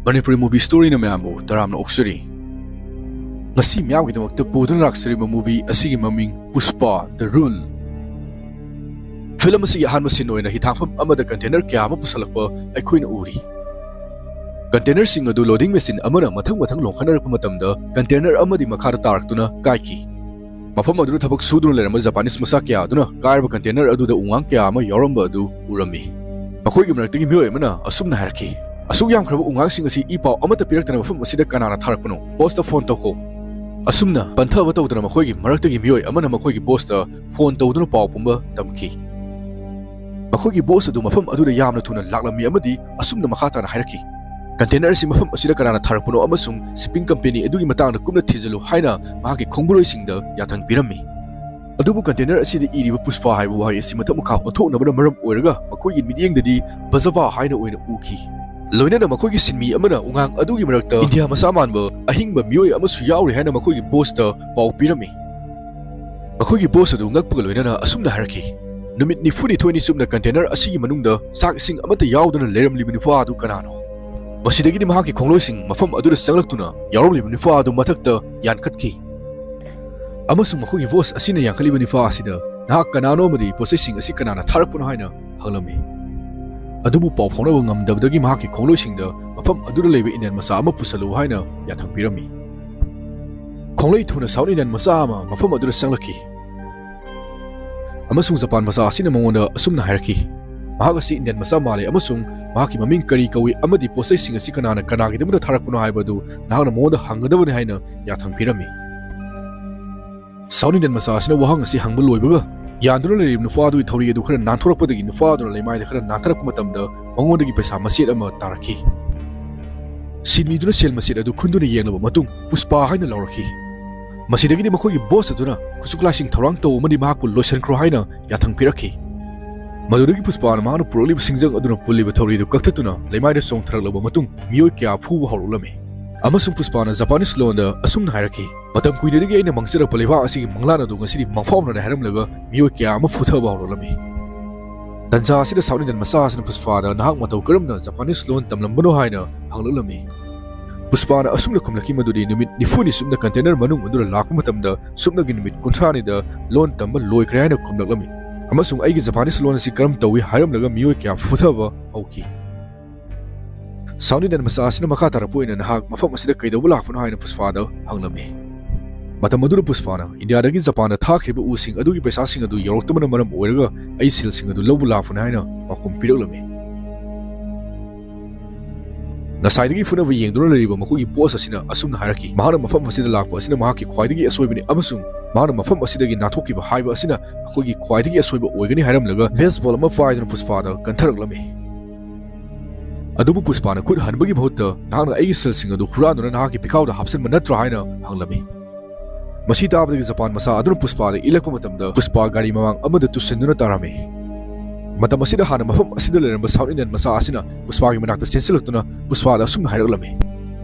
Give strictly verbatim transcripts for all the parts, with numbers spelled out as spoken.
Manipuri movie storyꯅ ꯃꯌꯥꯝꯕꯨ ꯇꯔꯥꯝꯅ ꯑꯣꯛꯆꯔꯤ꯫ ꯉꯁꯤ ꯃꯤꯌꯥꯝꯒꯤꯗꯃꯛꯇ ꯄꯨꯗꯨꯅ ꯂꯥꯛꯆꯔꯤꯕ movie ꯑꯁꯤꯒꯤ ꯃꯃꯤꯡ ꯄꯨꯁꯄꯥ The Rule꯫ Film ꯑꯁꯤꯒꯤ ꯑꯍꯥꯟꯕ scene ꯑꯣꯏꯅ ꯍꯤꯊꯥꯡꯐꯝ ꯑꯃꯗ container ꯀꯌꯥ ꯑꯃ ꯄꯨꯁꯜꯂꯛꯄ ꯑꯩꯈꯣꯏꯅ ꯎꯔꯤ꯫ Containerꯁꯤꯡ ꯑꯗꯨ loading machine ꯑꯃꯅ ꯃꯊꯪ ꯃꯊꯪ ꯂꯣꯟꯈꯠꯅꯔꯛꯄ ꯃꯇꯝꯗ container ꯑꯃꯗꯤ ꯃꯈꯥꯗ ꯇꯥꯔꯛꯇꯨꯅ ꯀꯥꯏꯈꯤ꯫ ꯃꯐꯝ ꯑꯗꯨꯗ ꯊꯕꯛ ꯁꯨꯗꯨꯅ ꯂꯩꯔꯝꯕ Japanese ꯃꯆꯥ ꯀꯌꯥ ꯑꯗꯨꯅ ꯀꯥꯏꯔꯕ container ꯑꯗꯨꯗ ꯎꯉꯥꯡ ꯀꯌꯥ ꯑꯃ ꯌꯥꯎꯔꯝꯕ ꯑꯗꯨ ꯎꯔꯝꯃꯤ꯫ ꯃꯈꯣꯏꯒꯤ ꯃꯔꯛꯇꯒꯤ ꯃꯤꯑꯣꯏ ꯑꯃꯅ ꯑꯁꯨꯝꯅ ꯍꯥꯏꯔꯛꯈꯤ, "ꯑꯁꯨꯛ ꯌꯥꯝꯈ꯭ꯔꯕ ꯎꯉꯥꯡꯁꯤꯡ ꯑꯁꯤ ꯏ ꯄꯥꯎ ꯑꯃꯠꯇ ꯄꯤꯔꯛꯇꯅ ꯃꯐꯝ ꯑꯁꯤꯗ ꯀꯅꯥꯅ ꯊꯥꯔꯛꯄꯅꯣ? Bossꯇ phone ꯇꯧꯈꯣ꯫" ꯑꯁꯨꯝꯅ ꯄꯟꯊꯕ ꯇꯧꯗꯅ ꯃꯈꯣꯏꯒꯤ ꯃꯔꯛꯇꯒꯤ ꯃꯤꯑꯣꯏ ꯑꯃꯅ ꯃꯈꯣꯏꯒꯤ bossꯇ phone ꯇꯧꯗꯨꯅ ꯄꯥꯎ ꯄꯨꯝꯕ ꯇꯝꯈꯤ꯫ ꯃꯈꯣꯏꯒꯤ boss ꯑꯗꯨ ꯃꯐꯝ ꯑꯗꯨꯗ ꯌꯥꯝꯅ ꯊꯨꯅ ꯂꯥꯛꯂꯝꯃꯤ ꯑꯃꯗꯤ ꯑꯁꯨꯝꯅ ꯃꯈꯥ ꯇꯥꯅ ꯍꯥꯏꯔꯛꯈꯤ, "Container ꯑꯁꯤ ꯃꯐꯝ ꯑꯁꯤꯗ ꯀꯅꯥꯅ ꯊꯥꯔꯛꯄꯅꯣ ꯑꯃꯁꯨꯡ shipping company ꯑꯗꯨꯒꯤ ꯃꯇꯥꯡꯗ ꯀꯨꯞꯅ ꯊꯤꯖꯤꯜꯂꯨ ꯍꯥꯏꯅ ꯃꯍꯥꯛꯀꯤ ꯈꯣꯡꯕꯨꯔꯣꯏꯁꯤꯡꯗ ꯌꯥꯊꯪ ꯄꯤꯔꯝꯃꯤ꯫" ꯑꯗꯨꯕꯨ container ꯑꯁꯤꯗ ꯏꯔꯤꯕ ꯄꯨꯁꯄꯥ ꯍꯥꯏꯕ ꯋꯥꯍꯩ ꯑꯁꯤ ꯃꯊꯛ ꯃꯈꯥ ꯑꯣꯟꯊꯣꯛꯅꯕꯅ ꯃꯔꯝ ꯑꯣꯏꯔꯒ ꯃꯈꯣꯏꯒꯤ ꯃꯤꯠꯌꯦꯡꯗꯗꯤ ꯕꯖꯕꯥ ꯍꯥꯏꯅ ꯑꯣꯏꯅ ꯎꯈꯤ꯫ ꯂꯣꯏꯅꯅ ꯃꯈꯣꯏꯒꯤ ꯁꯤꯟꯃꯤ ꯑꯃꯅ ꯎꯉꯥꯡ ꯑꯗꯨꯒꯤ ꯃꯔꯛꯇ ꯏꯟꯗꯤꯌꯥ ꯃꯆꯥ ꯃꯥꯟꯕ ꯑꯍꯤꯡꯕ ꯃꯤꯑꯣꯏ ꯑꯃꯁꯨ ꯌꯥꯎꯔꯤ ꯍꯥꯏꯅ ꯃꯈꯣꯏꯒꯤ bossꯇ ꯄꯥꯎ ꯄꯤꯔꯝꯃꯤ꯫ ꯃꯈꯣꯏꯒꯤ boss ꯑꯗꯨ ꯉꯛꯄꯒ ꯂꯣꯏꯅꯅ ꯑꯁꯨꯝꯅ ꯍꯥꯏꯔꯛꯈꯤ, "ꯅꯨꯃꯤꯠ ꯅꯤꯐꯨꯅꯤꯊꯣꯏꯅꯤ ꯆꯨꯞꯅ container ꯑꯁꯤꯒꯤ ꯃꯅꯨꯡꯗ ꯆꯥꯛ ꯏꯁꯤꯡ ꯑꯃꯠꯇ ꯌꯥꯎꯗꯅ ꯂꯩꯔꯝꯂꯤꯕ ꯅꯨꯄꯥ ꯑꯗꯨ ꯀꯅꯥꯅꯣ?" ꯃꯁꯤꯗꯒꯤꯗꯤ ꯃꯍꯥꯛꯀꯤ ꯈꯣꯡꯂꯣꯏꯁꯤꯡ ꯃꯐꯝ ꯑꯗꯨꯗ ꯆꯪꯂꯛꯇꯨꯅ ꯌꯥꯎꯔꯝꯂꯤꯕ ꯅꯨꯄꯥ ꯑꯗꯨ ꯃꯊꯛꯇ ꯌꯥꯟꯈꯠꯈꯤ꯫ ꯑꯃꯁꯨꯡ ꯃꯈꯣꯏꯒꯤ boss ꯑꯁꯤꯅ ꯌꯥꯟꯈꯠꯂꯤꯕ ꯅꯨꯄꯥ ꯑꯁꯤꯗ, "ꯅꯍꯥꯛ ꯀꯅꯥꯅꯣ ꯑꯃꯗꯤ ꯄꯣꯠꯆꯩꯁꯤꯡ ꯑꯁꯤ ꯀꯅꯥꯅ ꯊꯥꯔꯛꯄꯅꯣ?" ꯍꯥꯏꯅ ꯍꯪꯂꯝꯃꯤ꯫ ꯑꯗꯨꯕꯨ ꯄꯥꯎ ꯐꯥꯎꯅꯕ ꯉꯝꯗꯕꯗꯒꯤ ꯃꯍꯥꯛꯀꯤ ꯈꯣꯡꯂꯣꯏꯁꯤꯡꯗ ꯃꯐꯝ ꯑꯗꯨꯗ ꯂꯩꯕ Indian ꯃꯆꯥ ꯑꯃ ꯄꯨꯁꯜꯂꯨ ꯍꯥꯏꯅ ꯌꯥꯊꯪ ꯄꯤꯔꯝꯃꯤ꯫ ꯈꯣꯡꯂꯩ ꯊꯨꯅ South Indian ꯃꯆꯥ ꯑꯃ ꯃꯐꯝ ꯑꯗꯨꯗ ꯆꯪꯂꯛꯈꯤ꯫ ꯑꯃꯁꯨꯡ Japan ꯃꯆꯥ ꯑꯁꯤꯅ ꯃꯉꯣꯟꯗ ꯑꯁꯨꯝꯅ ꯍꯥꯏꯔꯛꯈꯤ, "ꯃꯍꯥꯛ ꯑꯁꯤ Indian ꯃꯆꯥ ꯃꯥꯜꯂꯤ ꯑꯃꯁꯨꯡ ꯃꯍꯥꯛꯀꯤ ꯃꯃꯤꯡ ꯀꯔꯤ ꯀꯧꯏ ꯑꯃꯗꯤ ꯄꯣꯠꯆꯩꯁꯤꯡ ꯑꯁꯤ ꯀꯅꯥꯅ ꯀꯅꯥꯒꯤꯗꯃꯛꯇ ꯊꯥꯔꯛꯄꯅꯣ ꯍꯥꯏꯕꯗꯨ ꯅꯍꯥꯛꯅ ꯃꯉꯣꯟꯗ ꯍꯪꯒꯗꯕꯅꯤ" ꯍꯥꯏꯅ ꯌꯥꯊꯪ ꯄꯤꯔꯝꯃꯤ꯫ South Indian ꯃꯆꯥ ꯑꯁꯤꯅ ꯋꯥꯍꯪ ꯑꯁꯤ ꯍꯪꯕ ꯂꯣꯏꯕꯒ, ꯌꯥꯟꯗꯨꯅ ꯂꯩꯔꯤꯕ ꯅꯨꯄꯥ ꯑꯗꯨꯒꯤ ꯊꯧꯔꯤ ꯑꯗꯨ ꯈꯔ ꯅꯥꯟꯊꯣꯔꯛꯄꯗꯒꯤ ꯅꯨꯄꯥ ꯑꯗꯨꯅ ꯂꯩꯃꯥꯏꯗ ꯈꯔ ꯅꯥꯟꯊꯔꯛꯄ ꯃꯇꯝꯗ ꯃꯉꯣꯟꯗꯒꯤ ꯄꯩꯁꯥ ꯃꯆꯦꯠ ꯑꯃ ꯇꯥꯔꯛꯈꯤ꯫ ꯁꯤꯟꯃꯤꯗꯨꯅ ꯁꯦꯜ ꯃꯆꯦꯠ ꯑꯗꯨ ꯈꯨꯟꯗꯨꯅ ꯌꯦꯡꯂꯕ ꯃꯇꯨꯡ ꯄꯨꯁꯄꯥ ꯍꯥꯏꯅ ꯂꯥꯎꯔꯛꯈꯤ꯫ ꯃꯁꯤꯗꯒꯤꯗꯤ ꯃꯈꯣꯏꯒꯤ boss ꯑꯗꯨꯅ ꯈꯨꯠꯁꯨ ꯈꯨꯠꯂꯥꯏꯁꯤꯡ ꯊꯧꯔꯥꯡ ꯇꯧ ꯑꯃꯗꯤ ꯃꯍꯥꯛꯄꯨ ꯂꯣꯏꯁꯤꯟꯈ꯭ꯔꯣ ꯍꯥꯏꯅ ꯌꯥꯊꯪ ꯄꯤꯔꯛꯈꯤ꯫ ꯃꯗꯨꯗꯒꯤ ꯄꯨꯁꯄꯥꯅ ꯃꯍꯥꯛꯅ ꯄꯨꯔꯛꯂꯤꯕ ꯁꯤꯡꯖꯪ ꯑꯗꯨꯅ ꯄꯨꯜꯂꯤꯕ ꯊꯧꯔꯤꯗꯨ ꯀꯛꯊꯠꯇꯨꯅ ꯂꯩꯃꯥꯏꯗ ꯆꯣꯡꯊꯔꯛꯂꯕ ꯃꯇꯨꯡ ꯃꯤꯑꯣꯏ ꯀꯌꯥ ꯐꯨꯕ ꯍꯧꯔꯛꯂꯝꯃꯤ꯫ ꯑꯃꯁꯨꯡ ꯄꯨꯁꯄꯥꯅ Japanese ꯂꯣꯟꯗ ꯑꯁꯨꯝꯅ ꯍꯥꯏꯔꯛꯈꯤ, "ꯃꯇꯝ ꯀꯨꯏꯅꯗꯒꯤ ꯑꯩꯅ ꯃꯥꯡꯖꯔꯛꯄ ꯂꯩꯕꯥꯛ ꯑꯁꯤꯒꯤ ꯃꯪꯂꯥꯟ ꯑꯗꯨ ꯉꯁꯤꯗꯤ ꯃꯪꯐꯥꯎꯅꯔꯦ" ꯍꯥꯏꯔꯝꯂꯒ ꯃꯤꯑꯣꯏ ꯀꯌꯥ ꯑꯃ ꯐꯨꯊꯕ ꯍꯧꯔꯛꯂꯝꯃꯤ꯫ ꯇꯟꯖꯥ ꯑꯁꯤꯗ ꯁꯥꯎꯠ ꯏꯟꯗꯤꯌꯟ ꯃꯆꯥ ꯑꯁꯤꯅ ꯄꯨꯁꯄꯥꯗ ꯅꯍꯥꯛ ꯃꯇꯧ ꯀꯔꯝꯅ ꯖꯄꯥꯅꯤꯁ ꯂꯣꯟ ꯇꯝꯂꯝꯕꯅꯣ ꯍꯥꯏꯅ ꯍꯪꯂꯛꯂꯝꯃꯤ꯫ ꯄꯨꯁꯄꯥꯅ ꯑꯁꯨꯝꯅ ꯈꯨꯝꯂꯛꯈꯤ ꯃꯗꯨꯗꯤ ꯅꯨꯃꯤꯠ ꯅꯤꯐꯨꯅꯤ ꯁꯨꯞꯅ ꯀꯟꯇꯦꯅꯔ ꯃꯅꯨꯡ ꯑꯗꯨꯗ ꯂꯥꯛꯄ ꯃꯇꯝꯗ ꯁꯨꯞꯅꯒꯤ ꯅꯨꯃꯤꯠ ꯀꯨꯟꯊ꯭ꯔꯥꯅꯤꯗ ꯂꯣꯟ ꯇꯝꯕ ꯂꯣꯏꯈ꯭ꯔꯦ ꯍꯥꯏꯅ ꯈꯨꯝꯂꯛꯂꯝꯃꯤ꯫ ꯑꯃꯁꯨꯡ ꯑꯩꯒꯤ ꯖꯄꯥꯅꯤꯁ ꯂꯣꯟ ꯑꯁꯤ ꯀꯔꯝ ꯇꯧꯏ ꯍꯥꯏꯔꯝꯂꯒ ꯃꯤꯑꯣꯏ ꯀꯌꯥ ꯐꯨꯊꯕ ꯍꯧꯈꯤ꯫ ꯁꯥꯎꯠ ꯏꯟꯗꯤꯌꯟ ꯃꯆꯥ ꯑꯁꯤꯅ ꯃꯈꯥ ꯇꯥꯔꯛꯄ ꯑꯣꯏꯅ ꯅꯍꯥꯛ ꯃꯐꯝ ꯑꯁꯤꯗ ꯀꯩꯗꯧꯕ ꯂꯥꯛꯄꯅꯣ ꯍꯥꯏꯅ ꯄꯨꯁꯄꯥꯗ ꯍꯪꯂꯝꯃꯤ꯫ ꯃꯇꯝ ꯑꯗꯨꯗ ꯄꯨꯁꯄꯥꯅ ꯏꯟꯗꯤꯌꯥꯗꯒꯤ ꯖꯄꯥꯟꯗ ꯊꯥꯈ꯭ꯔꯤꯕ ꯎꯁꯤꯡ ꯑꯗꯨꯒꯤ ꯄꯩꯁꯥꯁꯤꯡ ꯑꯗꯨ ꯌꯧꯔꯛꯇꯕꯅ ꯃꯔꯝ ꯑꯣꯏꯔꯒ ꯑꯩ ꯁꯤꯜꯁꯤꯡ ꯑꯗꯨ ꯂꯧꯕ ꯂꯥꯛꯄꯅꯤ ꯍꯥꯏꯅ ꯄꯥꯎꯈꯨꯝ ꯄꯤꯔꯛꯂꯝꯃꯤ꯫ ꯉꯁꯥꯏꯗꯒꯤ ꯐꯨꯅꯕ ꯌꯦꯡꯗꯨꯅ ꯂꯩꯔꯤꯕ ꯃꯈꯣꯏꯒꯤ ꯕꯣꯁ ꯑꯁꯤꯅ ꯑꯁꯨꯝꯅ ꯍꯥꯏꯔꯛꯈꯤ, ꯃꯍꯥꯛꯅ ꯃꯐꯝ ꯑꯁꯤꯗ ꯂꯥꯛꯄ ꯑꯁꯤꯅ ꯃꯍꯥꯛꯀꯤ ꯈ꯭ꯋꯥꯏꯗꯒꯤ ꯑꯁꯣꯏꯕꯅꯤ ꯑꯃꯁꯨꯡ ꯃꯍꯥꯛꯅ ꯃꯐꯝ ꯑꯁꯤꯗꯒꯤ ꯅꯥꯟꯊꯣꯛꯈꯤꯕ ꯍꯥꯏꯕ ꯑꯁꯤꯅ ꯑꯩꯈꯣꯏꯒꯤ ꯈ꯭ꯋꯥꯏꯗꯒꯤ ꯑꯁꯣꯏꯕ ꯑꯣꯏꯒꯅꯤ ꯍꯥꯏꯔꯝꯂꯒ ꯕꯦꯁꯕꯣꯜ ꯑꯃ ꯄꯥꯏꯗꯨꯅ ꯄꯨꯁꯄꯥꯗ ꯀꯟꯊꯔꯛꯂꯝꯃꯤ꯫ ꯑꯗꯨꯕꯨ ꯄꯨꯁꯄꯥꯅ ꯈꯨꯠ ꯍꯟꯕꯒꯤ ꯃꯍꯨꯠꯇ ꯅꯍꯥꯛꯅ ꯑꯩꯒꯤ ꯁꯤꯜꯁꯤꯡ ꯑꯗꯨ ꯍꯨꯔꯥꯟꯗꯨꯅ ꯅꯍꯥꯛꯀꯤ ꯄꯤꯈꯥꯎꯗ ꯍꯥꯞꯆꯤꯟꯕ ꯅꯠꯇ꯭ꯔꯥ ꯍꯥꯏꯅ ꯍꯪꯂꯝꯃꯤ꯫ ꯃꯁꯤ ꯇꯥꯕꯗꯒꯤ ꯖꯄꯥꯟ ꯃꯆꯥ ꯑꯗꯨꯅ ꯄꯨꯁꯄꯥꯗ ꯏꯜꯂꯛꯄ ꯃꯇꯝꯗ ꯄꯨꯁꯄꯥ ꯒꯥꯔꯤ ꯃꯃꯥꯡ ꯑꯃꯗ ꯇꯨꯁꯤꯟꯗꯨꯅ ꯇꯥꯔꯝꯃꯤ꯫ ꯃꯇꯝ ꯑꯁꯤꯗ ꯍꯥꯟꯅ ꯃꯐꯝ ꯑꯁꯤꯗ ꯂꯩꯔꯝꯕ ꯁꯥꯎꯠ ꯏꯟꯗꯤꯌꯟ ꯃꯆꯥ ꯑꯁꯤꯅ ꯄꯨꯁꯄꯥꯒꯤ ꯃꯅꯥꯛꯇ ꯆꯦꯟꯁꯤꯜꯂꯛꯇꯨꯅ ꯄꯨꯁꯄꯥꯗ ꯑꯁꯨꯝꯅ ꯍꯥꯏꯔꯛꯂꯝꯃꯤ,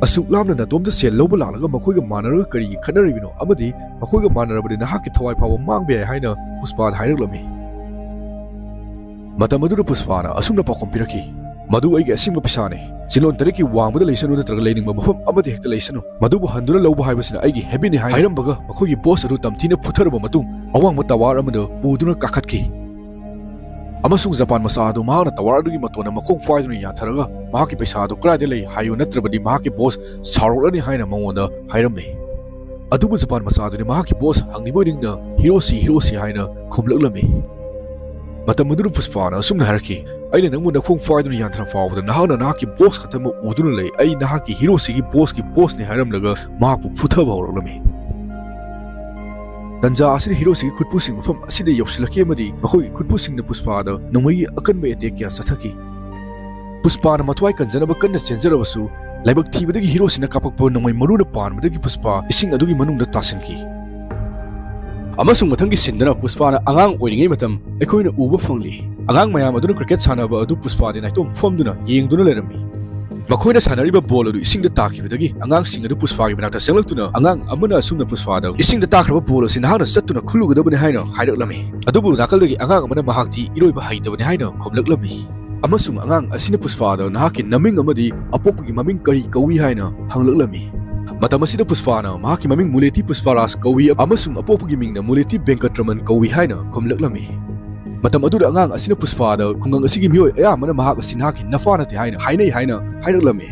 "ꯑꯁꯨꯛ ꯂꯥꯞꯅ ꯅꯇꯣꯝꯇ ꯁꯦꯜ ꯂꯧꯕ ꯂꯥꯛꯂꯒ ꯃꯈꯣꯏꯒ ꯃꯥꯟꯅꯔꯒ ꯀꯔꯤꯒꯤ ꯈꯠꯅꯔꯤꯕꯅꯣ? ꯑꯃꯗꯤ ꯃꯈꯣꯏꯒ ꯃꯥꯟꯅꯔꯕꯗꯤ ꯅꯍꯥꯛꯀꯤ ꯊꯋꯥꯏ ꯐꯥꯎꯕ ꯃꯥꯡꯕ ꯌꯥꯏ" ꯍꯥꯏꯅ ꯄꯨꯁꯄꯥꯗ ꯍꯥꯏꯔꯛꯂꯝꯃꯤ꯫ ꯃꯇꯝ ꯑꯗꯨꯗ ꯄꯨꯁꯄꯥꯅ ꯑꯁꯨꯝꯅ ꯄꯥꯎꯈꯨꯝ ꯄꯤꯔꯛꯈꯤ, "ꯃꯗꯨ ꯑꯩꯒꯤ ꯑꯁꯦꯡꯕ ꯄꯩꯁꯥꯅꯤ꯫ ꯆꯤꯂꯣꯟ ꯇꯔꯦꯠꯀꯤ ꯋꯥꯡꯃꯗ ꯂꯩꯁꯅꯨ ꯅꯠꯇ꯭ꯔꯒ ꯂꯩꯅꯤꯡꯕ ꯃꯐꯝ ꯑꯃꯗ ꯍꯦꯛꯇ ꯂꯩꯁꯅꯨ, ꯃꯗꯨꯕꯨ ꯍꯟꯗꯨꯅ ꯂꯧꯕ ꯍꯥꯏꯕꯁꯤꯅ ꯑꯩꯒꯤ ꯍꯦꯕꯤꯠꯅꯤ" ꯍꯥꯏꯔꯝꯕꯒ ꯃꯈꯣꯏꯒꯤ ꯕꯣꯁ ꯑꯗꯨ ꯇꯝꯊꯤꯅ ꯐꯨꯊꯔꯕ ꯃꯇꯨꯡ ꯑꯋꯥꯡꯕ ꯇꯋꯥꯔ ꯑꯃꯗ ꯄꯨꯗꯨꯅ ꯀꯥꯈꯠꯈꯤ꯫ ꯑꯃꯁꯨꯡ ꯖꯄꯥꯟ ꯃꯆꯥ ꯑꯗꯨ ꯃꯍꯥꯛꯅ ꯇꯋꯥꯔ ꯑꯗꯨꯒꯤ ꯃꯇꯣꯟꯗ ꯃꯈꯣꯡ ꯄꯥꯏꯗꯨꯅ ꯌꯥꯟꯊꯔꯒ ꯃꯍꯥꯛꯀꯤ ꯄꯩꯁꯥ ꯑꯗꯨ ꯀꯗꯥꯏꯗ ꯂꯩ ꯍꯥꯏꯌꯨ, ꯅꯠꯇ꯭ꯔꯕꯗꯤ ꯃꯍꯥꯛꯀꯤ ꯕꯣꯁ ꯁꯥꯎꯔꯛꯂꯅꯤ ꯍꯥꯏꯅ ꯃꯉꯣꯟꯗ ꯍꯥꯏꯔꯝꯃꯤ꯫ ꯑꯗꯨꯕꯨ ꯖꯄꯥꯟ ꯃꯆꯥ ꯑꯗꯨꯗꯤ ꯃꯍꯥꯛꯀꯤ ꯕꯣꯁ ꯍꯪꯂꯤꯕ ꯑꯣꯏꯅꯤꯡꯅ "ꯍꯤꯔꯣꯁꯤ, ꯍꯤꯔꯣꯁꯤ" ꯍꯥꯏꯅ ꯈꯨꯝꯂꯛꯂꯝꯃꯤ꯫ ꯃꯇꯝ ꯑꯗꯨꯗ ꯄꯨꯁꯄꯥꯅ ꯑꯁꯨꯝꯅ ꯍꯥꯏꯔꯛꯈꯤ, "ꯑꯩꯅ ꯅꯪꯕꯨ ꯅꯈꯣꯡ ꯄꯥꯏꯗꯨꯅ ꯌꯥꯟꯊꯔ ꯐꯥꯎꯕꯗ ꯅꯍꯥꯛꯅ ꯅꯍꯥꯛꯀꯤ ꯕꯣꯁ ꯈꯛꯇꯃꯛ ꯎꯗꯨꯅ ꯂꯩ꯫ ꯑꯩ ꯅꯍꯥꯛꯀꯤ ꯍꯤꯔꯣꯁꯤꯒꯤ ꯕꯣꯁꯀꯤ ꯕꯣꯁꯅꯤ" ꯍꯥꯏꯔꯝꯂꯒ ꯃꯍꯥꯛꯄꯨ ꯐꯨꯊꯕ ꯍꯧꯔꯛꯂꯝꯃꯤ꯫ ꯇꯟꯖꯥ ꯑꯁꯤꯗ ꯍꯤꯔꯣꯁꯤꯒꯤ ꯈꯨꯠꯄꯨꯁꯤꯡ ꯃꯐꯝ ꯑꯁꯤꯗ ꯌꯧꯁꯤꯜꯂꯛꯈꯤ ꯑꯃꯗꯤ ꯃꯈꯣꯏꯒꯤ ꯈꯨꯠꯄꯨꯁꯤꯡꯅ ꯄꯨꯁꯄꯥꯗ ꯅꯣꯡꯃꯩꯒꯤ ꯑꯀꯟꯕ ꯑꯦꯇꯦꯛ ꯀꯌꯥ ꯆꯠꯊꯈꯤ꯫ ꯄꯨꯁꯄꯥꯅ ꯃꯊ꯭ꯋꯥꯏ ꯀꯟꯖꯅꯕ ꯀꯟꯅ ꯆꯦꯟꯖꯔꯕꯁꯨ, ꯂꯥꯏꯕꯛ ꯊꯤꯕꯗꯒꯤ ꯍꯤꯔꯣꯁꯤꯅ ꯀꯥꯞꯄꯛꯄ ꯅꯣꯡꯃꯩ ꯃꯔꯨꯅ ꯄꯥꯟꯕꯗꯒꯤ ꯄꯨꯁꯄꯥ ꯏꯁꯤꯡ ꯑꯗꯨꯒꯤ ꯃꯅꯨꯡꯗ ꯇꯥꯁꯤꯟꯈꯤ꯫ ꯑꯃꯁꯨꯡ ꯃꯊꯪꯒꯤ ꯁꯤꯟꯗꯅ ꯄꯨꯁꯄꯥꯅ ꯑꯉꯥꯡ ꯑꯣꯏꯔꯤꯉꯩ ꯃꯇꯝ ꯑꯩꯈꯣꯏꯅ ꯎꯕ ꯐꯪꯂꯤ꯫ ꯑꯉꯥꯡ ꯃꯌꯥꯝ ꯑꯗꯨꯅ ꯀ꯭ꯔꯤꯀꯦꯠ ꯁꯥꯟꯅꯕ ꯑꯗꯨ ꯄꯨꯁꯄꯥꯗꯤ ꯅꯥꯏꯇꯣꯝ ꯐꯝꯗꯨꯅ ꯌꯦꯡꯗꯨꯅ ꯂꯩꯔꯝꯃꯤ꯫ ꯃꯈꯣꯏꯅ ꯁꯥꯟꯅꯔꯤꯕ ꯕꯣꯜ ꯑꯗꯨ ꯏꯁꯤꯡꯗ ꯇꯥꯈꯤꯕꯗꯒꯤ ꯑꯉꯥꯡꯁꯤꯡ ꯑꯗꯨ ꯄꯨꯁꯄꯥꯒꯤ ꯃꯅꯥꯛꯇ ꯆꯪꯂꯛꯇꯨꯅ ꯑꯉꯥꯡ ꯑꯃꯅ ꯑꯁꯨꯝꯅ ꯄꯨꯁꯄꯥꯗ, "ꯏꯁꯤꯡꯗ ꯇꯥꯈ꯭ꯔꯕ ꯕꯣꯜ ꯑꯁꯤ ꯅꯍꯥꯛꯅ ꯆꯠꯇꯨꯅ ꯈꯨꯜꯂꯨꯒꯗꯕꯅꯤ" ꯍꯥꯏꯅ ꯍꯥꯏꯔꯛꯂꯝꯃꯤ꯫ ꯑꯗꯨꯕꯨ ꯅꯥꯀꯜꯗꯒꯤ ꯑꯉꯥꯡ ꯑꯃꯅ ꯃꯍꯥꯛꯇꯤ ꯏꯔꯣꯏꯕ ꯍꯩꯇꯕꯅꯤ ꯍꯥꯏꯅ ꯈꯨꯝꯂꯛꯂꯝꯃꯤ꯫ ꯑꯃꯁꯨꯡ ꯑꯉꯥꯡ ꯑꯁꯤꯅ ꯄꯨꯁꯄꯥꯗ ꯅꯍꯥꯛꯀꯤ ꯅꯃꯤꯡ ꯑꯃꯗꯤ ꯑꯄꯣꯛꯄꯒꯤ ꯃꯃꯤꯡ ꯀꯔꯤ ꯀꯧꯏ ꯍꯥꯏꯅ ꯍꯪꯂꯛꯂꯝꯃꯤ꯫ ꯃꯇꯝ ꯑꯁꯤꯗ ꯄꯨꯁꯄꯥꯅ ꯃꯍꯥꯛꯀꯤ ꯃꯃꯤꯡ ꯃꯨꯂꯦꯇꯤ ꯄꯨꯁꯄꯥꯔꯥꯖ ꯀꯧꯏ ꯑꯃꯁꯨꯡ ꯑꯄꯣꯛꯄꯒꯤ ꯃꯤꯡꯅ ꯃꯨꯂꯦꯇꯤ ꯕꯦꯡꯀꯠꯔꯃꯟ ꯀꯧꯏ ꯍꯥꯏꯅ ꯈꯨꯝꯂꯛꯂꯝꯃꯤ꯫ ꯃꯇꯝ ꯑꯗꯨꯗ ꯑꯉꯥꯡ ꯑꯁꯤꯅ ꯄꯨꯁꯄꯥꯗ ꯈꯨꯡꯒꯪ ꯑꯁꯤꯒꯤ ꯃꯤꯑꯣꯏ ꯑꯌꯥꯝꯕꯅ ꯃꯍꯥꯛ ꯑꯁꯤ ꯅꯍꯥꯛꯀꯤ ꯅꯄꯥ ꯅꯠꯇꯦ ꯍꯥꯏꯅ ꯍꯥꯏꯅꯩ ꯍꯥꯏꯅ ꯍꯥꯏꯔꯛꯂꯝꯃꯤ꯫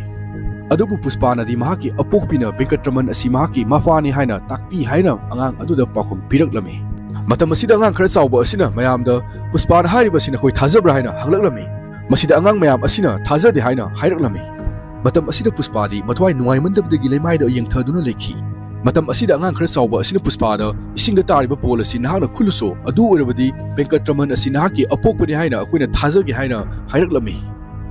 ꯑꯗꯨꯕꯨ ꯄꯨꯁꯄꯥꯅꯗꯤ ꯃꯍꯥꯛꯀꯤ ꯑꯄꯣꯛꯄꯤꯅ ꯕꯦꯡꯀꯠꯔꯃꯟ ꯑꯁꯤ ꯃꯍꯥꯛꯀꯤ ꯃꯄꯥꯅꯤ ꯍꯥꯏꯅ ꯇꯥꯛꯄꯤ ꯍꯥꯏꯅ ꯑꯉꯥꯡ ꯑꯗꯨꯗ ꯄꯥꯎꯈꯨꯝ ꯄꯤꯔꯛꯂꯝꯃꯤ꯫ ꯃꯇꯝ ꯑꯁꯤꯗ ꯑꯉꯥꯡ ꯈꯔ ꯆꯥꯎꯕ ꯑꯁꯤꯅ ꯃꯌꯥꯝꯗ ꯄꯨꯁꯄꯥꯅ ꯍꯥꯏꯔꯤꯕꯁꯤ ꯅꯈꯣꯏ ꯊꯥꯖꯕ꯭ꯔꯥ ꯍꯥꯏꯅ ꯍꯪꯂꯛꯂꯝꯃꯤ꯫ ꯃꯁꯤꯗ ꯑꯉꯥꯡ ꯃꯌꯥꯝ ꯑꯁꯤꯅ ꯊꯥꯖꯗꯦ ꯍꯥꯏꯅ ꯍꯥꯏꯔꯛꯂꯝꯃꯤ꯫ ꯃꯇꯝ ꯑꯁꯤꯗ ꯄꯨꯁꯄꯥꯗꯤ ꯃꯊ꯭ꯋꯥꯏ ꯅꯨꯡꯉꯥꯏꯃꯟꯗꯕꯗꯒꯤ ꯂꯩꯃꯥꯏꯗ ꯌꯦꯡꯊꯗꯨꯅ ꯂꯩꯈꯤ꯫ ꯃꯇꯝ ꯑꯁꯤꯗ ꯑꯉꯥꯡ ꯈꯔ ꯆꯥꯎꯕ ꯑꯁꯤꯅ ꯄꯨꯁꯄꯥꯗ, "ꯏꯁꯤꯡꯗ ꯇꯥꯔꯤꯕ ꯕꯣꯜ ꯑꯁꯤ ꯅꯍꯥꯛꯅ ꯈꯨꯜꯂꯨꯁꯣ, ꯑꯗꯨ ꯑꯣꯏꯔꯕꯗꯤ ꯕꯦꯡꯀꯠꯔꯃꯟ ꯑꯁꯤ ꯅꯍꯥꯛꯀꯤ ꯑꯄꯣꯛꯄꯅꯤ ꯍꯥꯏꯅ ꯑꯩꯈꯣꯏꯅ ꯊꯥꯖꯒꯦ" ꯍꯥꯏꯅ ꯍꯥꯏꯔꯛꯂꯝꯃꯤ꯫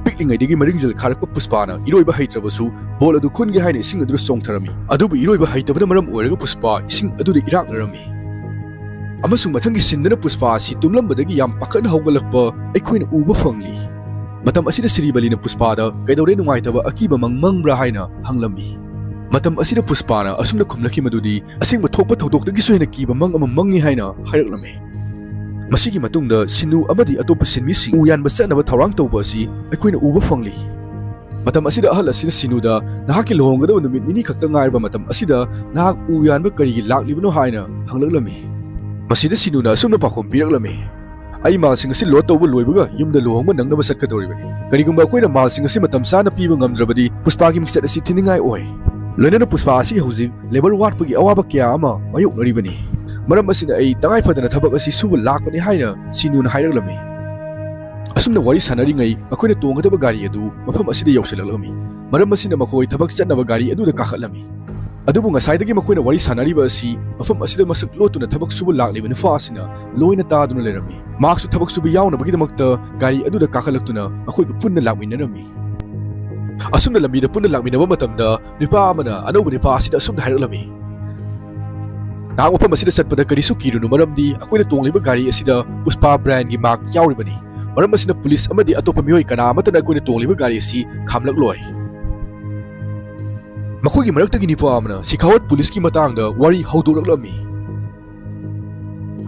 ꯄꯤꯛꯂꯤꯉꯩꯗꯒꯤ ꯃꯔꯤꯡꯖꯦꯜ ꯈꯥꯔꯛꯄ ꯄꯨꯁꯄꯥꯅ ꯏꯔꯣꯏꯕ ꯍꯩꯇ꯭ꯔꯕꯁꯨ ꯕꯣꯜ ꯑꯗꯨ ꯈꯨꯟꯒꯦ ꯍꯥꯏꯅ ꯏꯁꯤꯡ ꯑꯗꯨꯗ ꯆꯣꯡꯊꯔꯝꯃꯤ꯫ ꯑꯗꯨꯕꯨ ꯏꯔꯣꯏꯕ ꯍꯩꯇꯕꯅ ꯃꯔꯝ ꯑꯣꯏꯔꯒ ꯄꯨꯁꯄꯥ ꯏꯁꯤꯡ ꯑꯗꯨꯗ ꯏꯔꯥꯛꯅꯔꯝꯃꯤ꯫ ꯑꯃꯁꯨꯡ ꯃꯊꯪꯒꯤ ꯁꯤꯟꯗꯅ ꯄꯨꯁꯄꯥ ꯑꯁꯤ ꯇꯨꯝꯂꯝꯕꯗꯒꯤ ꯌꯥꯝ ꯄꯥꯈꯠꯅ ꯍꯧꯒꯠꯂꯛꯄ ꯑꯩꯈꯣꯏꯅ ꯎꯕ ꯐꯪꯂꯤ꯫ ꯃꯇꯝ ꯑꯁꯤꯗ ꯁꯤꯔꯤꯕꯂꯤꯅ ꯄꯨꯁꯄꯥꯗ, "ꯀꯩꯗꯧꯔꯦ, ꯅꯨꯡꯉꯥꯏꯇꯕ ꯑꯀꯤꯕ ꯃꯪ ꯃꯪꯕ꯭ꯔꯥ?" ꯍꯥꯏꯅ ꯍꯪꯂꯝꯃꯤ꯫ ꯃꯇꯝ ꯑꯁꯤꯗ ꯄꯨꯁꯄꯥꯅ ꯑꯁꯨꯝꯅ ꯈꯨꯝꯂꯛꯈꯤ ꯃꯗꯨꯗꯤ, "ꯑꯁꯦꯡꯕ ꯊꯣꯛꯄ ꯊꯧꯗꯣꯛꯇꯒꯤꯁꯨ ꯍꯦꯟꯅ ꯀꯤꯕ ꯃꯪ ꯑꯃ ꯃꯪꯉꯤ" ꯍꯥꯏꯅ ꯍꯥꯏꯔꯛꯂꯝꯃꯤ꯫ ꯃꯁꯤꯒꯤ ꯃꯇꯨꯡꯗ ꯁꯤꯅꯨ ꯑꯃꯗꯤ ꯑꯇꯣꯞꯄ ꯁꯤꯟꯃꯤꯁꯤꯡ ꯎ ꯌꯥꯟꯕ ꯆꯠꯅꯕ ꯊꯧꯔꯥꯡ ꯇꯧꯕ ꯑꯁꯤ ꯑꯩꯈꯣꯏꯅ ꯎꯕ ꯐꯪꯂꯤ꯫ ꯃꯇꯝ ꯑꯁꯤꯗ ꯑꯍꯜ ꯑꯁꯤꯅ ꯁꯤꯅꯨꯗ, "ꯅꯍꯥꯛꯀꯤ ꯂꯨꯍꯣꯡꯒꯗꯕ ꯅꯨꯃꯤꯠ ꯅꯤꯅꯤ ꯈꯛꯇ ꯉꯥꯏꯔꯕ ꯃꯇꯝ ꯑꯁꯤꯗ ꯅꯍꯥꯛ ꯎ ꯌꯥꯟꯕ ꯀꯔꯤꯒꯤ ꯂꯥꯛꯂꯤꯕꯅꯣ?" ꯍꯥꯏꯅ ꯍꯪꯂꯛꯂꯝꯃꯤ꯫ ꯃꯁꯤꯗ ꯁꯤꯅꯨꯅ ꯑꯁꯨꯝꯅ ꯄꯥꯎꯈꯨꯝ ꯄꯤꯔꯛꯂꯝꯃꯤ, "ꯑꯩ ꯃꯥꯜꯁꯤꯡ ꯑꯁꯤ ꯂꯣꯗ ꯇꯧꯕ ꯂꯣꯏꯕꯒ ꯌꯨꯝꯗ ꯂꯨꯍꯣꯡꯕ ꯅꯪꯅꯕ ꯆꯠꯀꯗꯧꯔꯤꯕꯅꯤ꯫ ꯀꯔꯤꯒꯨꯝꯕ ꯑꯩꯈꯣꯏꯅ ꯃꯥꯜꯁꯤꯡ ꯑꯁꯤ ꯃꯇꯝ ꯆꯥꯅ ꯄꯤꯕ ꯉꯝꯗ꯭ꯔꯕꯗꯤ ꯄꯨꯁꯄꯥꯒꯤ ꯃꯤꯡꯆꯠ ꯑꯁꯤ ꯊꯤꯅꯤꯡꯉꯥꯏ ꯑꯣꯏ꯫ ꯂꯣꯏꯅꯅ ꯄꯨꯁꯄꯥ ꯑꯁꯤ ꯍꯧꯖꯤꯛ ꯂꯦꯕꯔ ꯋꯥꯠꯄꯒꯤ ꯑꯋꯥꯕ ꯀꯌꯥ ꯑꯃ ꯃꯥꯌꯣꯛꯅꯔꯤꯕꯅꯤ꯫ ꯃꯔꯝ ꯑꯁꯤꯅ ꯑꯩ ꯇꯉꯥꯏ ꯐꯗꯅ ꯊꯕꯛ ꯑꯁꯤ ꯁꯨꯕ ꯂꯥꯛꯄꯅꯤ" ꯍꯥꯏꯅ ꯁꯤꯅꯨꯅ ꯍꯥꯏꯔꯛꯂꯝꯃꯤ꯫ ꯑꯁꯨꯝꯅ ꯋꯥꯔꯤ ꯁꯥꯟꯅꯔꯤꯉꯩ ꯃꯈꯣꯏꯅ ꯇꯣꯡꯒꯗꯕ ꯒꯥꯔꯤ ꯑꯗꯨ ꯃꯐꯝ ꯑꯁꯤꯗ ꯌꯧꯁꯤꯜꯂꯛꯂꯝꯃꯤ꯫ ꯃꯔꯝ ꯑꯁꯤꯅ ꯃꯈꯣꯏ ꯊꯕꯛ ꯆꯠꯅꯕ ꯒꯥꯔꯤ ꯑꯗꯨꯗ ꯀꯥꯈꯠꯂꯝꯃꯤ꯫ ꯑꯗꯨꯕꯨ ꯉꯁꯥꯏꯗꯒꯤ ꯃꯈꯣꯏꯅ ꯋꯥꯔꯤ ꯁꯥꯟꯅꯔꯤꯕ ꯑꯁꯤ ꯃꯐꯝ ꯑꯁꯤꯗ ꯃꯁꯛ ꯂꯣꯠꯇꯨꯅ ꯊꯕꯛ ꯁꯨꯕ ꯂꯥꯛꯂꯤꯕ ꯅꯨꯄꯥ ꯑꯁꯤꯅ ꯂꯣꯏꯅ ꯇꯥꯗꯨꯅ ꯂꯩꯔꯝꯃꯤ꯫ ꯃꯍꯥꯛꯁꯨ ꯊꯕꯛ ꯁꯨꯕ ꯌꯥꯎꯅꯕꯒꯤꯗꯃꯛꯇ ꯒꯥꯔꯤ ꯑꯗꯨꯗ ꯀꯥꯈꯠꯂꯛꯇꯨꯅ ꯃꯈꯣꯏꯒ ꯄꯨꯟꯅ ꯂꯥꯛꯃꯤꯟꯅꯔꯝꯃꯤ꯫ ꯑꯁꯨꯝꯅ ꯂꯝꯕꯤꯗ ꯄꯨꯟꯅ ꯂꯥꯛꯃꯤꯟꯅꯕ ꯃꯇꯝꯗ ꯅꯨꯄꯥ ꯑꯃꯅ ꯑꯅꯧꯕ ꯅꯨꯄꯥ ꯑꯁꯤꯗ ꯑꯁꯨꯝꯅ ꯍꯥꯏꯔꯛꯂꯝꯃꯤ, "ꯅꯍꯥꯛ ꯃꯐꯝ ꯑꯁꯤꯗ ꯆꯠꯄꯗ ꯀꯔꯤꯁꯨ ꯀꯤꯔꯨꯅꯨ, ꯃꯔꯝꯗꯤ ꯑꯩꯈꯣꯏꯅ ꯇꯣꯡꯂꯤꯕ ꯒꯥꯔꯤ ꯑꯁꯤꯗ ꯄꯨꯁꯄꯥ ꯕ꯭ꯔꯥꯟꯒꯤ ꯃꯥꯔꯛ ꯌꯥꯎꯔꯤꯕꯅꯤ꯫ ꯃꯔꯝ ꯑꯁꯤꯅ ꯄꯨꯂꯤꯁ ꯑꯃꯗꯤ ꯑꯇꯣꯞꯄ ꯃꯤꯑꯣꯏ ꯀꯅꯥ ꯑꯃꯠꯇꯅ ꯑꯩꯈꯣꯏꯅ ꯇꯣꯡꯂꯤꯕ ꯒꯥꯔꯤ ꯑꯁꯤ ꯈꯥꯝꯂꯛꯂꯣꯏ꯫ ꯃꯈꯣꯏꯒꯤ ꯃꯔꯛꯇꯒꯤ ꯅꯤꯄꯥ ꯑꯃꯅ ꯁꯤꯈꯥꯋꯠ ꯄꯨꯂꯤꯁꯀꯤ ꯃꯇꯥꯡꯗ ꯋꯥꯔꯤ ꯍꯧꯗꯣꯔꯛꯂꯝꯃꯤ꯫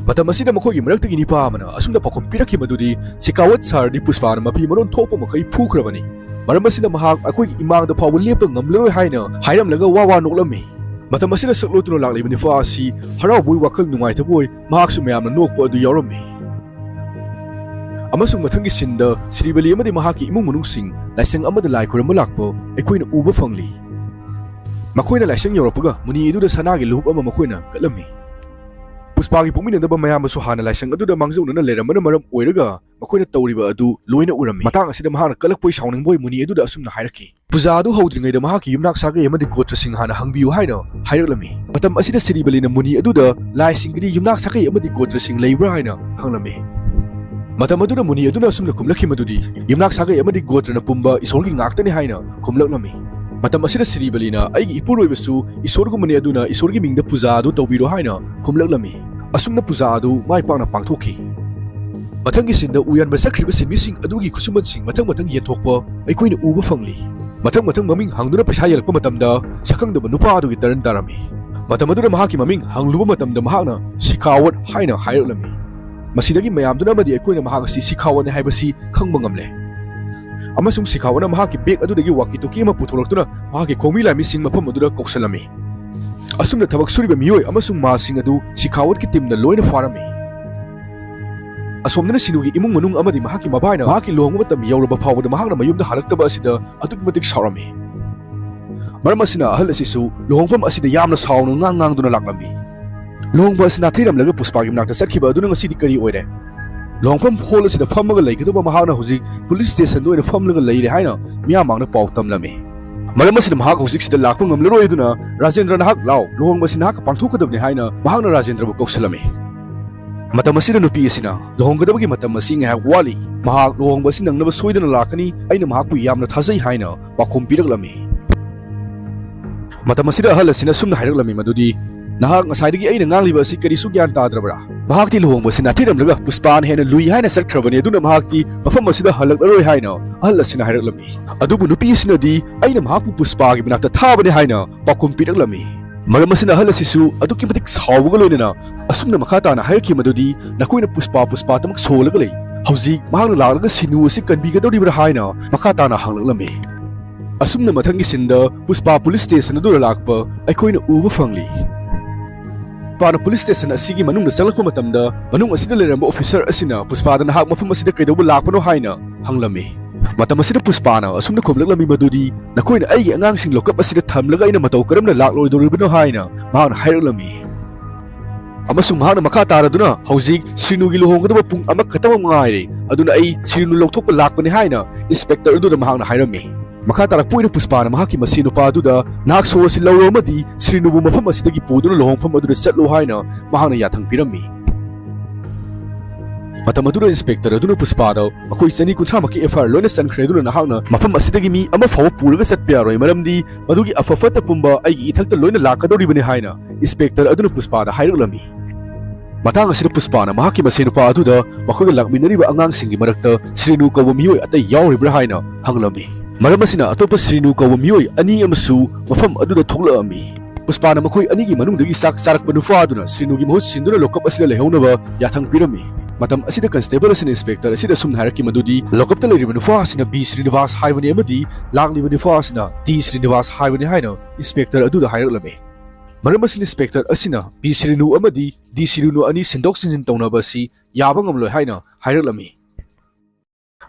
ꯃꯇꯝ ꯑꯁꯤꯗ ꯃꯈꯣꯏꯒꯤ ꯃꯔꯛꯇꯒꯤ ꯅꯤꯄꯥ ꯑꯃꯅ ꯑꯁꯨꯝꯅ ꯄꯥꯎꯈꯨꯝ ꯄꯤꯔꯛꯈꯤ ꯃꯗꯨꯗꯤ, "ꯁꯤꯈꯥꯋꯠ ꯁꯥꯔꯗꯤ ꯄꯨꯁꯄꯥꯅ ꯃꯐꯤ ꯃꯔꯣꯟ ꯊꯣꯛꯄ ꯃꯈꯩ ꯐꯨꯈ꯭ꯔꯕꯅꯤ꯫ ꯃꯔꯝ ꯑꯁꯤꯅ ꯃꯍꯥꯛ ꯑꯩꯈꯣꯏꯒꯤ ꯏꯃꯥꯡꯗ ꯐꯥꯎꯕ ꯂꯦꯞꯄ ꯉꯝꯂꯔꯣꯏ" ꯍꯥꯏꯅ ꯍꯥꯏꯔꯝꯂꯒ ꯋꯥ ꯋꯥ ꯅꯣꯛꯂꯝꯃꯤ꯫ ꯃꯇꯝ ꯑꯁꯤꯗ ꯁꯛꯂꯣꯠꯇꯨꯅ ꯂꯥꯛꯂꯤꯕ ꯅꯤꯄꯥ ꯑꯁꯤ ꯍꯔꯥꯎꯕꯣꯏ ꯋꯥꯈꯜ ꯅꯨꯡꯉꯥꯏꯇꯕꯣꯏ ꯃꯍꯥꯛꯁꯨ ꯃꯌꯥꯝꯅ ꯅꯣꯛꯄ ꯑꯗꯨ ꯌꯥꯎꯔꯝꯃꯤ꯫ ꯑꯃꯁꯨꯡ ꯃꯊꯪꯒꯤ ꯁꯤꯟꯗ ꯁ꯭ꯔꯤꯕꯂꯤ ꯑꯃꯗꯤ ꯃꯍꯥꯛꯀꯤ ꯏꯃꯨꯡ ꯃꯅꯨꯡꯁꯤꯡ ꯂꯥꯏꯁꯪ ꯑꯃꯗ ꯂꯥꯏ ꯈꯨꯔꯨꯝꯕ ꯂꯥꯛꯄ ꯑꯩꯈꯣꯏꯅ ꯎꯕ ꯐꯪꯂꯤ꯫ ꯃꯈꯣꯏꯅ ꯂꯥꯏꯁꯪ ꯌꯧꯔꯛꯄꯒ ꯃꯨꯅꯤ ꯑꯗꯨꯗ ꯁꯅꯥꯒꯤ ꯂꯨꯍꯨꯞ ꯑꯃ ꯃꯈꯣꯏꯅ ꯀꯠꯂꯝꯃꯤ꯫ ꯄꯨꯁꯄꯥꯒꯤ ꯄꯣꯛꯃꯤꯟꯅꯗꯕ ꯃꯌꯥꯝꯕꯁꯨ ꯍꯥꯟꯅ ꯂꯥꯏꯁꯪ ꯑꯗꯨꯗ ꯃꯥꯡꯖꯧꯅꯅ ꯂꯩꯔꯝꯕꯅ ꯃꯔꯝ ꯑꯣꯏꯔꯒ ꯃꯈꯣꯏꯅ ꯇꯧꯔꯤꯕ ꯑꯗꯨ ꯂꯣꯏꯅ ꯎꯔꯝꯃꯤ꯫ ꯃꯇꯥꯡ ꯑꯁꯤꯗ ꯃꯍꯥꯛꯅ ꯀꯜꯂꯛꯄꯣꯏ ꯁꯥꯎꯅꯤꯡꯕꯣꯏ ꯃꯨꯅꯤ ꯑꯗꯨꯗ ꯑꯁꯨꯝꯅ ꯍꯥꯏꯔꯛꯈꯤ꯫ ꯄꯨꯖꯥ ꯑꯗꯨ ꯍꯧꯗ꯭ꯔꯤꯉꯩꯗ ꯃꯍꯥꯛꯀꯤ ꯌꯨꯝꯅꯥꯛ ꯁꯥꯒꯩ ꯑꯃꯗꯤ ꯒꯣꯇ꯭ꯔꯁꯤꯡ ꯍꯥꯟꯅ ꯍꯪꯕꯤꯌꯨ ꯍꯥꯏꯅ ꯍꯥꯏꯔꯛꯂꯝꯃꯤ꯫ ꯃꯇꯝ ꯑꯁꯤꯗ ꯁꯤꯔꯤꯕꯂꯤꯅ ꯃꯨꯅꯤ ꯑꯗꯨꯗ ꯂꯥꯏꯁꯤꯡꯒꯤꯗꯤ ꯌꯨꯝꯅꯥꯛ ꯁꯥꯒꯩ ꯑꯃꯗꯤ ꯒꯣꯇ꯭ꯔꯁꯤꯡ ꯂꯩꯕ꯭ꯔꯥ ꯍꯥꯏꯅ ꯍꯪꯂꯝꯃꯤ꯫ ꯃꯇꯝ ꯑꯗꯨꯗ ꯃꯨꯅꯤ ꯑꯗꯨꯅ ꯑꯁꯨꯝꯅ ꯈꯨꯝꯂꯛꯈꯤ ꯃꯗꯨꯗꯤ, "ꯌꯨꯝꯅꯥꯛ ꯁꯥꯒꯩ ꯑꯃꯗꯤ ꯒꯣꯇ꯭ꯔꯅ ꯄꯨꯝꯕ ꯏꯁꯣꯔꯒꯤ ꯉꯥꯛꯇꯅꯤ" ꯍꯥꯏꯅ ꯈꯨꯝꯂꯛꯂꯝꯃꯤ꯫ ꯃꯇꯝ ꯑꯁꯤꯗ ꯁꯤꯔꯤꯕꯂꯤꯅ, "ꯑꯩꯒꯤ ꯏꯄꯨꯔꯣꯏꯕꯁꯨ ꯏꯁꯣꯔꯒꯨꯝꯕꯅꯤ, ꯑꯗꯨꯅ ꯏꯁꯣꯔꯒꯤ ꯃꯤꯡꯗ ꯄꯨꯖꯥ ꯑꯗꯨ ꯇꯧꯕꯤꯔꯣ" ꯍꯥꯏꯅ ꯈꯨꯝꯂꯛꯂꯝꯃꯤ꯫ ꯑꯁꯨꯝꯅ ꯄꯨꯖꯥ ꯑꯗꯨ ꯃꯥꯏ ꯄꯥꯛꯅ ꯄꯥꯡꯊꯣꯛꯈꯤ꯫ ꯃꯊꯪꯒꯤ ꯁꯤꯟꯗ ꯎꯌꯥꯟꯕ ꯆꯠꯈ꯭ꯔꯤꯕ ꯁꯤꯟꯃꯤꯁꯤꯡ ꯑꯗꯨꯒꯤ ꯈꯨꯠꯁꯨꯃꯟꯁꯤꯡ ꯃꯊꯪ ꯃꯊꯪ ꯌꯦꯟꯊꯣꯛꯄ ꯑꯩꯈꯣꯏꯅ ꯎꯕ ꯐꯪꯂꯤ꯫ ꯃꯊꯪ ꯃꯊꯪ ꯃꯃꯤꯡ ꯍꯪꯗꯨꯅ ꯄꯩꯁꯥ ꯌꯦꯜꯂꯛꯄ ꯃꯇꯝꯗ ꯁꯛꯈꯪꯗꯕ ꯅꯨꯄꯥ ꯑꯗꯨꯒꯤ ꯇꯔꯟ ꯇꯥꯔꯝꯃꯤ꯫ ꯃꯇꯝ ꯑꯗꯨꯗ ꯃꯍꯥꯛꯀꯤ ꯃꯃꯤꯡ ꯍꯪꯂꯨꯕ ꯃꯇꯝꯗ ꯃꯍꯥꯛꯅ ꯁꯤꯈꯥꯋꯠ ꯍꯥꯏꯅ ꯍꯥꯏꯔꯛꯂꯝꯃꯤ꯫ ꯃꯁꯤꯗꯒꯤ ꯃꯌꯥꯝꯗꯨꯅ ꯑꯃꯗꯤ ꯑꯩꯈꯣꯏꯅ ꯃꯍꯥꯛ ꯑꯁꯤ ꯁꯤꯈꯥꯋꯠꯅꯤ ꯍꯥꯏꯕꯁꯤ ꯈꯪꯕ ꯉꯝꯂꯦ꯫ ꯑꯃꯁꯨꯡ ꯁꯤꯈꯥꯋꯠꯅ ꯃꯍꯥꯛꯀꯤ ꯕꯦꯒ ꯑꯗꯨꯗꯒꯤ ꯋꯥꯀꯤ ꯇꯣꯀꯤ ꯑꯃ ꯄꯨꯊꯣꯔꯛꯇꯨꯅ ꯃꯍꯥꯛꯀꯤ ꯈꯣꯡꯃꯤ ꯂꯥꯟꯃꯤꯁꯤꯡ ꯃꯐꯝ ꯑꯗꯨꯗ ꯀꯧꯁꯜꯂꯝꯃꯤ꯫ ꯑꯁꯨꯝꯅ ꯊꯕꯛ ꯁꯨꯔꯤꯕ ꯃꯤꯑꯣꯏ ꯑꯃꯁꯨꯡ ꯃꯥꯁꯤꯡ ꯑꯗꯨ ꯁꯤꯈꯥꯋꯠꯀꯤ ꯇꯤꯝꯅ ꯂꯣꯏꯅ ꯐꯥꯔꯝꯃꯤ꯫ ꯑꯁꯣꯝꯗꯅ ꯁꯤꯅꯨꯒꯤ ꯏꯃꯨꯡ ꯃꯅꯨꯡ ꯑꯃꯗꯤ ꯃꯍꯥꯛꯀꯤ ꯃꯕꯥꯏꯅ ꯃꯍꯥꯛꯀꯤ ꯂꯨꯍꯣꯡꯕ ꯃꯇꯝ ꯌꯧꯔꯕ ꯐꯥꯎꯕꯗ ꯃꯍꯥꯛꯅ ꯃꯌꯨꯝꯗ ꯍꯜꯂꯛꯇꯕ ꯑꯁꯤꯗ ꯑꯗꯨꯛꯀꯤ ꯃꯇꯤꯛ ꯁꯥꯎꯔꯝꯃꯤ꯫ ꯃꯔꯝ ꯑꯁꯤꯅ ꯑꯍꯜ ꯑꯁꯤꯁꯨ ꯂꯨꯍꯣꯡꯐꯝ ꯑꯁꯤꯗ ꯌꯥꯝꯅ ꯁꯥꯎꯅ ꯉꯥꯡ ꯉꯥꯡꯗꯨꯅ ꯂꯥꯛꯂꯝꯃꯤ꯫ ꯂꯨꯍꯣꯡꯕ ꯑꯁꯤ ꯅꯥꯊꯩꯔꯝꯂꯒ ꯄꯨꯁꯄꯥꯒꯤ ꯃꯅꯥꯛꯇ ꯆꯠꯈꯤꯕ ꯑꯗꯨꯅ ꯉꯁꯤꯗꯤ ꯀꯔꯤ ꯑꯣꯏꯔꯦ? ꯂꯨꯍꯣꯡꯐꯝ ꯍꯣꯜ ꯑꯁꯤꯗ ꯐꯝꯃꯒ ꯂꯩꯒꯗꯕ ꯃꯍꯥꯛꯅ ꯍꯧꯖꯤꯛ ꯄꯨꯂꯤꯁ ꯁ꯭ꯇꯦꯁꯟꯗ ꯑꯣꯏꯅ ꯐꯝꯂꯒ ꯂꯩꯔꯦ ꯍꯥꯏꯅ ꯃꯤꯌꯥꯝ ꯃꯥꯡꯗ ꯄꯥꯎ ꯇꯝꯂꯝꯃꯤ꯫ ꯃꯔꯝ ꯑꯁꯤꯅ ꯃꯍꯥꯛ ꯍꯧꯖꯤꯛ ꯁꯤꯗ ꯂꯥꯛꯄ ꯉꯝꯂꯔꯣꯏ, ꯑꯗꯨꯅ "ꯔꯥꯖꯦꯟꯗ꯭ꯔ, ꯅꯍꯥꯛ ꯂꯥꯎ, ꯂꯨꯍꯣꯡꯕ ꯑꯁꯤ ꯅꯍꯥꯛꯀ ꯄꯥꯡꯊꯣꯛꯀꯗꯕꯅꯤ" ꯍꯥꯏꯅ ꯃꯍꯥꯛꯅ ꯔꯥꯖꯦꯟꯗ꯭ꯔꯕꯨ ꯀꯧꯁꯤꯜꯂꯝꯃꯤ꯫ ꯃꯇꯝ ꯑꯁꯤꯗ ꯅꯨꯄꯤ ꯑꯁꯤꯅ, "ꯂꯨꯍꯣꯡꯒꯗꯕꯒꯤ ꯃꯇꯝ ꯑꯁꯤ ꯉꯥꯏꯍꯥꯛ ꯋꯥꯠꯂꯤ, ꯃꯍꯥꯛ ꯂꯨꯍꯣꯡꯕ ꯑꯁꯤ ꯅꯪꯅꯕ ꯁꯣꯏꯗꯅ ꯂꯥꯛꯀꯅꯤ, ꯑꯩꯅ ꯃꯍꯥꯛꯄꯨ ꯌꯥꯝꯅ ꯊꯥꯖꯩ" ꯍꯥꯏꯅ ꯄꯥꯎꯈꯨꯝ ꯄꯤꯔꯛꯂꯝꯃꯤ꯫ ꯃꯇꯝ ꯑꯁꯤꯗ ꯑꯍꯜ ꯑꯁꯤꯅ ꯁꯨꯝꯅ ꯍꯥꯏꯔꯛꯂꯝꯃꯤ ꯃꯗꯨꯗꯤ, "ꯅꯍꯥꯛ ꯉꯁꯥꯏꯗꯒꯤ ꯑꯩꯅ ꯉꯥꯡꯂꯤꯕ ꯑꯁꯤ ꯀꯔꯤꯁꯨ ꯒ꯭ꯌꯥꯟ ꯇꯥꯗ꯭ꯔꯕ꯭ꯔꯥ? ꯃꯍꯥꯛꯇꯤ ꯂꯨꯍꯣꯡꯕꯁꯤ ꯅꯥꯊꯩꯔꯝꯂꯒ ꯄꯨꯁꯄꯥꯅ ꯍꯦꯟꯅ ꯂꯨꯏ ꯍꯥꯏꯅ ꯆꯠꯈ꯭ꯔꯕꯅꯤ, ꯑꯗꯨꯅ ꯃꯍꯥꯛꯇꯤ ꯃꯐꯝ ꯑꯁꯤꯗ ꯍꯜꯂꯛꯂꯔꯣꯏ ꯍꯥꯏꯅ ꯑꯍꯜ ꯑꯁꯤꯅ ꯍꯥꯏꯔꯛꯂꯝꯃꯤ꯫ ꯑꯗꯨꯕꯨ ꯅꯨꯄꯤ ꯑꯁꯤꯅꯗꯤ ꯑꯩꯅ ꯃꯍꯥꯛꯄꯨ ꯄꯨꯁꯄꯥꯒꯤ ꯃꯅꯥꯛꯇ ꯊꯥꯕꯅꯤ ꯍꯥꯏꯅ ꯄꯥꯎꯈꯨꯝ ꯄꯤꯔꯛꯂꯝꯃꯤ꯫ ꯃꯔꯝ ꯑꯁꯤꯅ ꯑꯍꯜ ꯑꯁꯤꯁꯨ ꯑꯗꯨꯛꯀꯤ ꯃꯇꯤꯛ ꯁꯥꯎꯕꯒ ꯂꯣꯏꯅꯅ ꯑꯁꯨꯝꯅ ꯃꯈꯥ ꯇꯥꯅ ꯍꯥꯏꯔꯛꯈꯤ ꯃꯗꯨꯗꯤ, "ꯅꯈꯣꯏꯅ ꯄꯨꯁꯄꯥ ꯄꯨꯁꯄꯥꯗꯃꯛ ꯁꯣꯜꯂꯒ ꯂꯩ꯫ ꯍꯧꯖꯤꯛ ꯃꯍꯥꯛꯅ ꯂꯥꯛꯂꯒ ꯁꯤꯅꯨ ꯑꯁꯤ ꯀꯟꯕꯤꯒꯗꯧꯔꯤꯕ꯭ꯔꯥ?" ꯍꯥꯏꯅ ꯃꯈꯥ ꯇꯥꯅ ꯍꯪꯂꯛꯂꯝꯃꯤ꯫ ꯑꯁꯨꯝꯅ ꯃꯊꯪꯒꯤ ꯁꯤꯟꯗ ꯄꯨꯁꯄꯥ ꯄꯨꯂꯤꯁ ꯁ꯭ꯇꯦꯁꯟ ꯑꯗꯨꯗ ꯂꯥꯛꯄ ꯑꯩꯈꯣꯏꯅ ꯎꯕ ꯐꯪꯂꯤ꯫ ꯄꯨꯁꯄꯥꯅ ꯄꯨꯂꯤꯁ ꯁ꯭ꯇꯦꯁꯟ ꯑꯁꯤꯒꯤ ꯃꯅꯨꯡꯗ ꯆꯪꯂꯛꯄ ꯃꯇꯝꯗ ꯃꯅꯨꯡ ꯑꯁꯤꯗ ꯂꯩꯔꯝꯕ ꯑꯣꯐꯤꯁꯔ ꯑꯁꯤꯅ ꯄꯨꯁꯄꯥꯗ, "ꯅꯍꯥꯛ ꯃꯐꯝ ꯑꯁꯤꯗ ꯀꯩꯗꯧꯕ ꯂꯥꯛꯄꯅꯣ?" ꯍꯥꯏꯅ ꯍꯪꯂꯝꯃꯤ꯫ ꯃꯇꯝ ꯑꯁꯤꯗ ꯄꯨꯁꯄꯥꯅ ꯑꯁꯨꯝꯅ ꯈꯨꯝꯂꯛꯂꯝꯃꯤ ꯃꯗꯨꯗꯤ, "ꯅꯈꯣꯏꯅ ꯑꯩꯒꯤ ꯑꯉꯥꯡꯁꯤꯡ ꯂꯣꯀꯞ ꯑꯁꯤꯗ ꯊꯝꯂꯒ ꯑꯩꯅ ꯃꯇꯧ ꯀꯔꯝꯅ ꯂꯥꯛꯂꯣꯏꯗꯧꯔꯤꯕꯅꯣ?" ꯍꯥꯏꯅ ꯃꯍꯥꯛꯅ ꯍꯥꯏꯔꯛꯂꯝꯃꯤ꯫ ꯑꯃꯁꯨꯡ ꯃꯍꯥꯛꯅ ꯃꯈꯥ ꯇꯥꯔꯗꯨꯅ, "ꯍꯧꯖꯤꯛ ꯁꯤꯔꯤꯅꯨꯒꯤ ꯂꯨꯍꯣꯡꯒꯗꯕ ꯄꯨꯡ ꯑꯃꯈꯛꯇꯃꯛ ꯉꯥꯏꯔꯦ, ꯑꯗꯨꯅ ꯑꯩ ꯁꯤꯔꯤꯅꯨ ꯂꯧꯊꯣꯛꯄ ꯂꯥꯛꯄꯅꯤ" ꯍꯥꯏꯅ ꯏꯟꯁꯄꯦꯛꯇꯔ ꯑꯗꯨꯗ ꯃꯍꯥꯛꯅ ꯍꯥꯏꯔꯝꯃꯤ꯫ ꯃꯈꯥ ꯇꯥꯔꯛꯄ ꯑꯣꯏꯅ ꯄꯨꯁꯄꯥꯅ ꯃꯍꯥꯛꯀꯤ ꯃꯁꯦꯟ ꯅꯨꯄꯥ ꯑꯗꯨꯗ, "ꯅꯍꯥꯛ ꯁꯣ ꯑꯁꯤ ꯂꯧꯔꯣ ꯑꯃꯗꯤ ꯁꯤꯔꯤꯅꯨꯕꯨ ꯃꯐꯝ ꯑꯁꯤꯗꯒꯤ ꯄꯨꯗꯨꯅ ꯂꯨꯍꯣꯡꯐꯝ ꯑꯗꯨꯗ ꯆꯠꯂꯣ" ꯍꯥꯏꯅ ꯃꯍꯥꯛꯅ ꯌꯥꯊꯪ ꯄꯤꯔꯝꯃꯤ꯫ ꯃꯇꯝ ꯑꯗꯨꯗ ꯏꯟꯁꯄꯦꯛꯇꯔ ꯑꯗꯨꯅ ꯄꯨꯁꯄꯥꯗ, "ꯃꯈꯣꯏ ꯆꯅꯤ ꯀꯨꯟꯊ꯭ꯔꯥꯃꯛꯀꯤ ꯑꯦꯐ ꯑꯥꯏ ꯑꯥꯔ ꯂꯣꯏꯅ ꯆꯟꯈ꯭ꯔꯦ, ꯑꯗꯨꯅ ꯅꯍꯥꯛꯅ ꯃꯐꯝ ꯑꯁꯤꯗꯒꯤ ꯃꯤ ꯑꯃ ꯐꯥꯎꯕ ꯄꯨꯔꯒ ꯆꯠꯄ ꯌꯥꯔꯣꯏ, ꯃꯔꯝꯗꯤ ꯃꯗꯨꯒꯤ ꯑꯐ ꯐꯠꯇ ꯄꯨꯝꯕ ꯑꯩꯒꯤ ꯏꯊꯛꯇ ꯂꯣꯏꯅ ꯂꯥꯛꯀꯗꯧꯔꯤꯕꯅꯤ" ꯍꯥꯏꯅ ꯏꯟꯁꯄꯦꯛꯇꯔ ꯑꯗꯨꯅ ꯄꯨꯁꯄꯥꯗ ꯍꯥꯏꯔꯛꯂꯝꯃꯤ꯫ ꯃꯇꯥꯡ ꯑꯁꯤꯗ ꯄꯨꯁꯄꯥꯅ ꯃꯍꯥꯛꯀꯤ ꯃꯁꯦꯟ ꯅꯨꯄꯥ ꯑꯗꯨꯗ ꯃꯈꯣꯏꯒ ꯂꯥꯛꯃꯤꯟꯅꯔꯤꯕ ꯑꯉꯥꯡꯁꯤꯡꯒꯤ ꯃꯔꯛꯇ ꯁꯤꯔꯤꯅꯨ ꯀꯧꯕ ꯃꯤꯑꯣꯏ ꯑꯇꯩ ꯌꯥꯎꯔꯤꯕ꯭ꯔꯥ ꯍꯥꯏꯅ ꯍꯪꯂꯝꯃꯤ꯫ ꯃꯔꯝ ꯑꯁꯤꯅ ꯑꯇꯣꯞꯄ ꯁꯤꯔꯤꯅꯨ ꯀꯧꯕ ꯃꯤꯑꯣꯏ ꯑꯅꯤ ꯑꯃꯁꯨ ꯃꯐꯝ ꯑꯗꯨꯗ ꯊꯣꯛꯂꯛꯂꯝꯃꯤ꯫ ꯄꯨꯁꯄꯥꯅ ꯃꯈꯣꯏ ꯑꯅꯤꯒꯤ ꯃꯅꯨꯡꯗꯒꯤ ꯆꯥꯛ ꯆꯥꯔꯛꯄ ꯅꯨꯄꯥ ꯑꯗꯨꯅ ꯁꯤꯔꯤꯅꯨꯒꯤ ꯃꯍꯨꯠ ꯁꯤꯟꯗꯨꯅ ꯂꯣꯀꯞ ꯑꯁꯤꯗ ꯂꯩꯍꯧꯅꯕ ꯌꯥꯊꯪ ꯄꯤꯔꯝꯃꯤ꯫ ꯃꯇꯝ ꯑꯁꯤꯗ ꯀꯟꯁꯇꯦꯕꯜ ꯑꯁꯤꯅ ꯏꯟꯁꯄꯦꯛꯇꯔ ꯑꯁꯤꯗ ꯑꯁꯨꯝꯅ ꯍꯥꯏꯔꯛꯈꯤ ꯃꯗꯨꯗꯤ, ꯂꯣꯀꯞꯇ ꯂꯩꯔꯤꯕ ꯅꯨꯄꯥ ꯑꯁꯤꯅ ꯕꯤ ꯁ꯭ꯔꯤꯅꯤꯕꯥꯁ ꯍꯥꯏꯕꯅꯤ ꯑꯃꯗꯤ ꯂꯥꯛꯂꯤꯕ ꯅꯨꯄꯥ ꯑꯁꯤꯅ ꯗꯤ ꯁ꯭ꯔꯤꯅꯤꯕꯥꯁ ꯍꯥꯏꯕꯅꯤ ꯍꯥꯏꯅ ꯏꯟꯁꯄꯦꯛꯇꯔ ꯑꯗꯨꯗ ꯍꯥꯏꯔꯛꯂꯝꯃꯤ꯫ ꯃꯔꯝ ꯑꯁꯤꯅ ꯏꯟꯁꯄꯦꯛꯇꯔ ꯑꯁꯤꯅ ꯕꯤ ꯁ꯭ꯔꯤꯅꯨ ꯑꯃꯗꯤ ꯗꯤ ꯁ꯭ꯔꯤꯅꯨ ꯑꯅꯤ ꯁꯤꯟꯗꯣꯛ ꯁꯤꯟꯖꯤꯟ ꯇꯧꯅꯕ ꯑꯁꯤ ꯌꯥꯕ ꯉꯝꯂꯣꯏ ꯍꯥꯏꯅ ꯍꯥꯏꯔꯛꯂꯝꯃꯤ꯫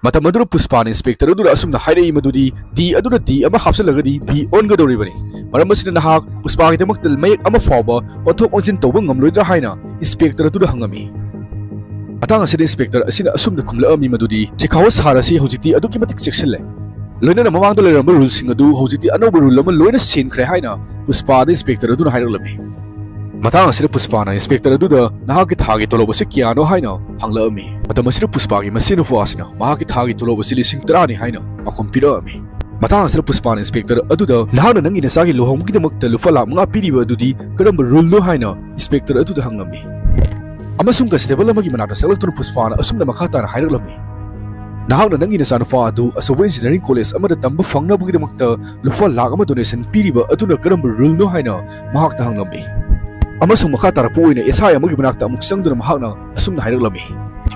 ꯃꯇꯝ ꯑꯗꯨꯗ ꯄꯨꯁꯄꯥꯅ ꯏꯟꯁꯄꯦꯛꯇꯔ ꯑꯗꯨꯗ ꯑꯁꯨꯝꯅ ꯍꯥꯏꯔꯛꯏ ꯃꯗꯨꯗꯤ, "ꯗꯤ ꯑꯗꯨꯗ ꯗꯤ ꯑꯃ ꯍꯥꯞꯆꯤꯜꯂꯒꯗꯤ ꯕꯤ ꯑꯣꯟꯒꯗꯧꯔꯤꯕꯅꯤ꯫ ꯃꯔꯝ ꯑꯁꯤꯅ ꯅꯍꯥꯛ ꯄꯨꯁꯄꯥꯒꯤꯗꯃꯛꯇ ꯃꯌꯦꯛ ꯑꯃ ꯐꯥꯎꯕ ꯑꯣꯟꯊꯣꯛ ꯑꯣꯟꯁꯤꯟ ꯇꯧꯕ ꯉꯝꯂꯣꯏꯗ꯭ꯔꯥ?" ꯍꯥꯏꯅ ꯏꯟꯁꯄꯦꯛꯇꯔ ꯑꯗꯨꯗ ꯍꯪꯉꯝꯃꯤ꯫ ꯃꯇꯥꯡ ꯑꯁꯤꯗ ꯏꯟꯁꯄꯦꯛꯇꯔ ꯑꯁꯤꯅ ꯑꯁꯨꯝꯅ ꯈꯨꯝꯂꯛꯂꯝꯃꯤ ꯃꯗꯨꯗꯤ, "ꯁꯤꯈꯥꯋꯥ ꯁꯍꯔ ꯑꯁꯤ ꯍꯧꯖꯤꯛꯇꯤ ꯑꯗꯨꯛꯀꯤ ꯃꯇꯤꯛ ꯆꯦꯛꯁꯤꯜꯂꯦ꯫ ꯂꯣꯏꯅꯅ ꯃꯃꯥꯡꯗ ꯂꯩꯔꯝꯕ ꯔꯨꯜꯁꯤꯡ ꯑꯗꯨ ꯍꯧꯖꯤꯛꯇꯤ ꯑꯅꯧꯕ ꯔꯨꯜ ꯑꯃ ꯂꯣꯏꯅ ꯁꯤꯟꯈ꯭ꯔꯦ" ꯍꯥꯏꯅ ꯄꯨꯁꯄꯥꯗ ꯏꯟꯁꯄꯦꯛꯇꯔ ꯑꯗꯨꯅ ꯍꯥꯏꯔꯛꯂꯝꯃꯤ꯫ ꯃꯇꯥꯡ ꯑꯁꯤꯗ ꯄꯨꯁꯄꯥꯅ ꯏꯟꯁꯄꯦꯛꯇꯔ ꯑꯗꯨꯗ, "ꯅꯍꯥꯛꯀꯤ ꯊꯥꯒꯤ ꯇꯣꯂꯣꯞ ꯑꯁꯤ ꯀꯌꯥꯅꯣ?" ꯍꯥꯏꯅ ꯍꯪꯂꯛꯂꯝꯃꯤ꯫ ꯃꯇꯝ ꯑꯁꯤꯗ ꯄꯨꯁꯄꯥꯒꯤ ꯃꯁꯦꯟ ꯅꯨꯄꯥ ꯑꯁꯤꯅ ꯃꯍꯥꯛꯀꯤ ꯊꯥꯒꯤ ꯇꯣꯂꯣꯞ ꯑꯁꯤ ꯂꯤꯁꯤꯡ ꯇꯔꯥꯅꯤ ꯍꯥꯏꯅ ꯄꯥꯎꯈꯨꯝ ꯄꯤꯔꯛꯂꯝꯃꯤ꯫ ꯃꯇꯥꯡ ꯑꯁꯤꯗ ꯄꯨꯁꯄꯥꯅ ꯏꯟꯁꯄꯦꯛꯇꯔ ꯑꯗꯨꯗ, "ꯅꯍꯥꯛꯅ ꯅꯪꯒꯤ ꯅꯆꯥꯒꯤ ꯂꯨꯍꯣꯡꯕꯒꯤꯗꯃꯛꯇ ꯂꯨꯄꯥ ꯂꯥꯈ ꯃꯉꯥ ꯄꯤꯔꯤꯕ ꯑꯗꯨꯗꯤ ꯀꯔꯝꯕ ꯔꯨꯜꯅꯣ?" ꯍꯥꯏꯅ ꯏꯟꯁꯄꯦꯛꯇꯔ ꯑꯗꯨꯗ ꯍꯪꯂꯝꯃꯤ꯫ ꯑꯃꯁꯨꯡ ꯀꯟꯁꯇꯦꯕꯜ ꯑꯃꯒꯤ ꯃꯅꯥꯛꯇ ꯆꯪꯂꯛꯇꯨꯅ ꯄꯨꯁꯄꯥꯅ ꯑꯁꯨꯝꯅ ꯃꯈꯥ ꯇꯥꯅ ꯍꯥꯏꯔꯛꯂꯝꯃꯤ, "ꯅꯍꯥꯛꯅ ꯅꯪꯒꯤ ꯅꯆꯥꯅꯨꯄꯥ ꯑꯗꯨ ꯑꯆꯧꯕ ꯏꯟꯖꯤꯅꯤꯌꯥꯔꯤꯡ ꯀꯣꯂꯦꯖ ꯑꯃꯗ ꯇꯝꯕ ꯐꯪꯅꯕꯒꯤꯗꯃꯛꯇ ꯂꯨꯄꯥ ꯂꯥꯈ ꯑꯃ ꯗꯣꯅꯦꯁꯟ ꯄꯤꯔꯤꯕ ꯑꯗꯨꯅ ꯀꯔꯝꯕ ꯔꯨꯜꯅꯣ?" ꯍꯥꯏꯅ ꯃꯍꯥꯛꯇ ꯍꯪꯂꯝꯃꯤ꯫ ꯑꯃꯁꯨꯡ ꯃꯈꯥ ꯇꯥꯔꯛꯄ ꯑꯣꯏꯅ ꯑꯦꯁ ꯑꯥꯏ ꯑꯃꯒꯤ ꯃꯅꯥꯛꯇ ꯑꯃꯨꯛ ꯆꯪꯗꯨꯅ ꯃꯍꯥꯛꯅ ꯑꯁꯨꯝꯅ ꯍꯥꯏꯔꯛꯂꯝꯃꯤ,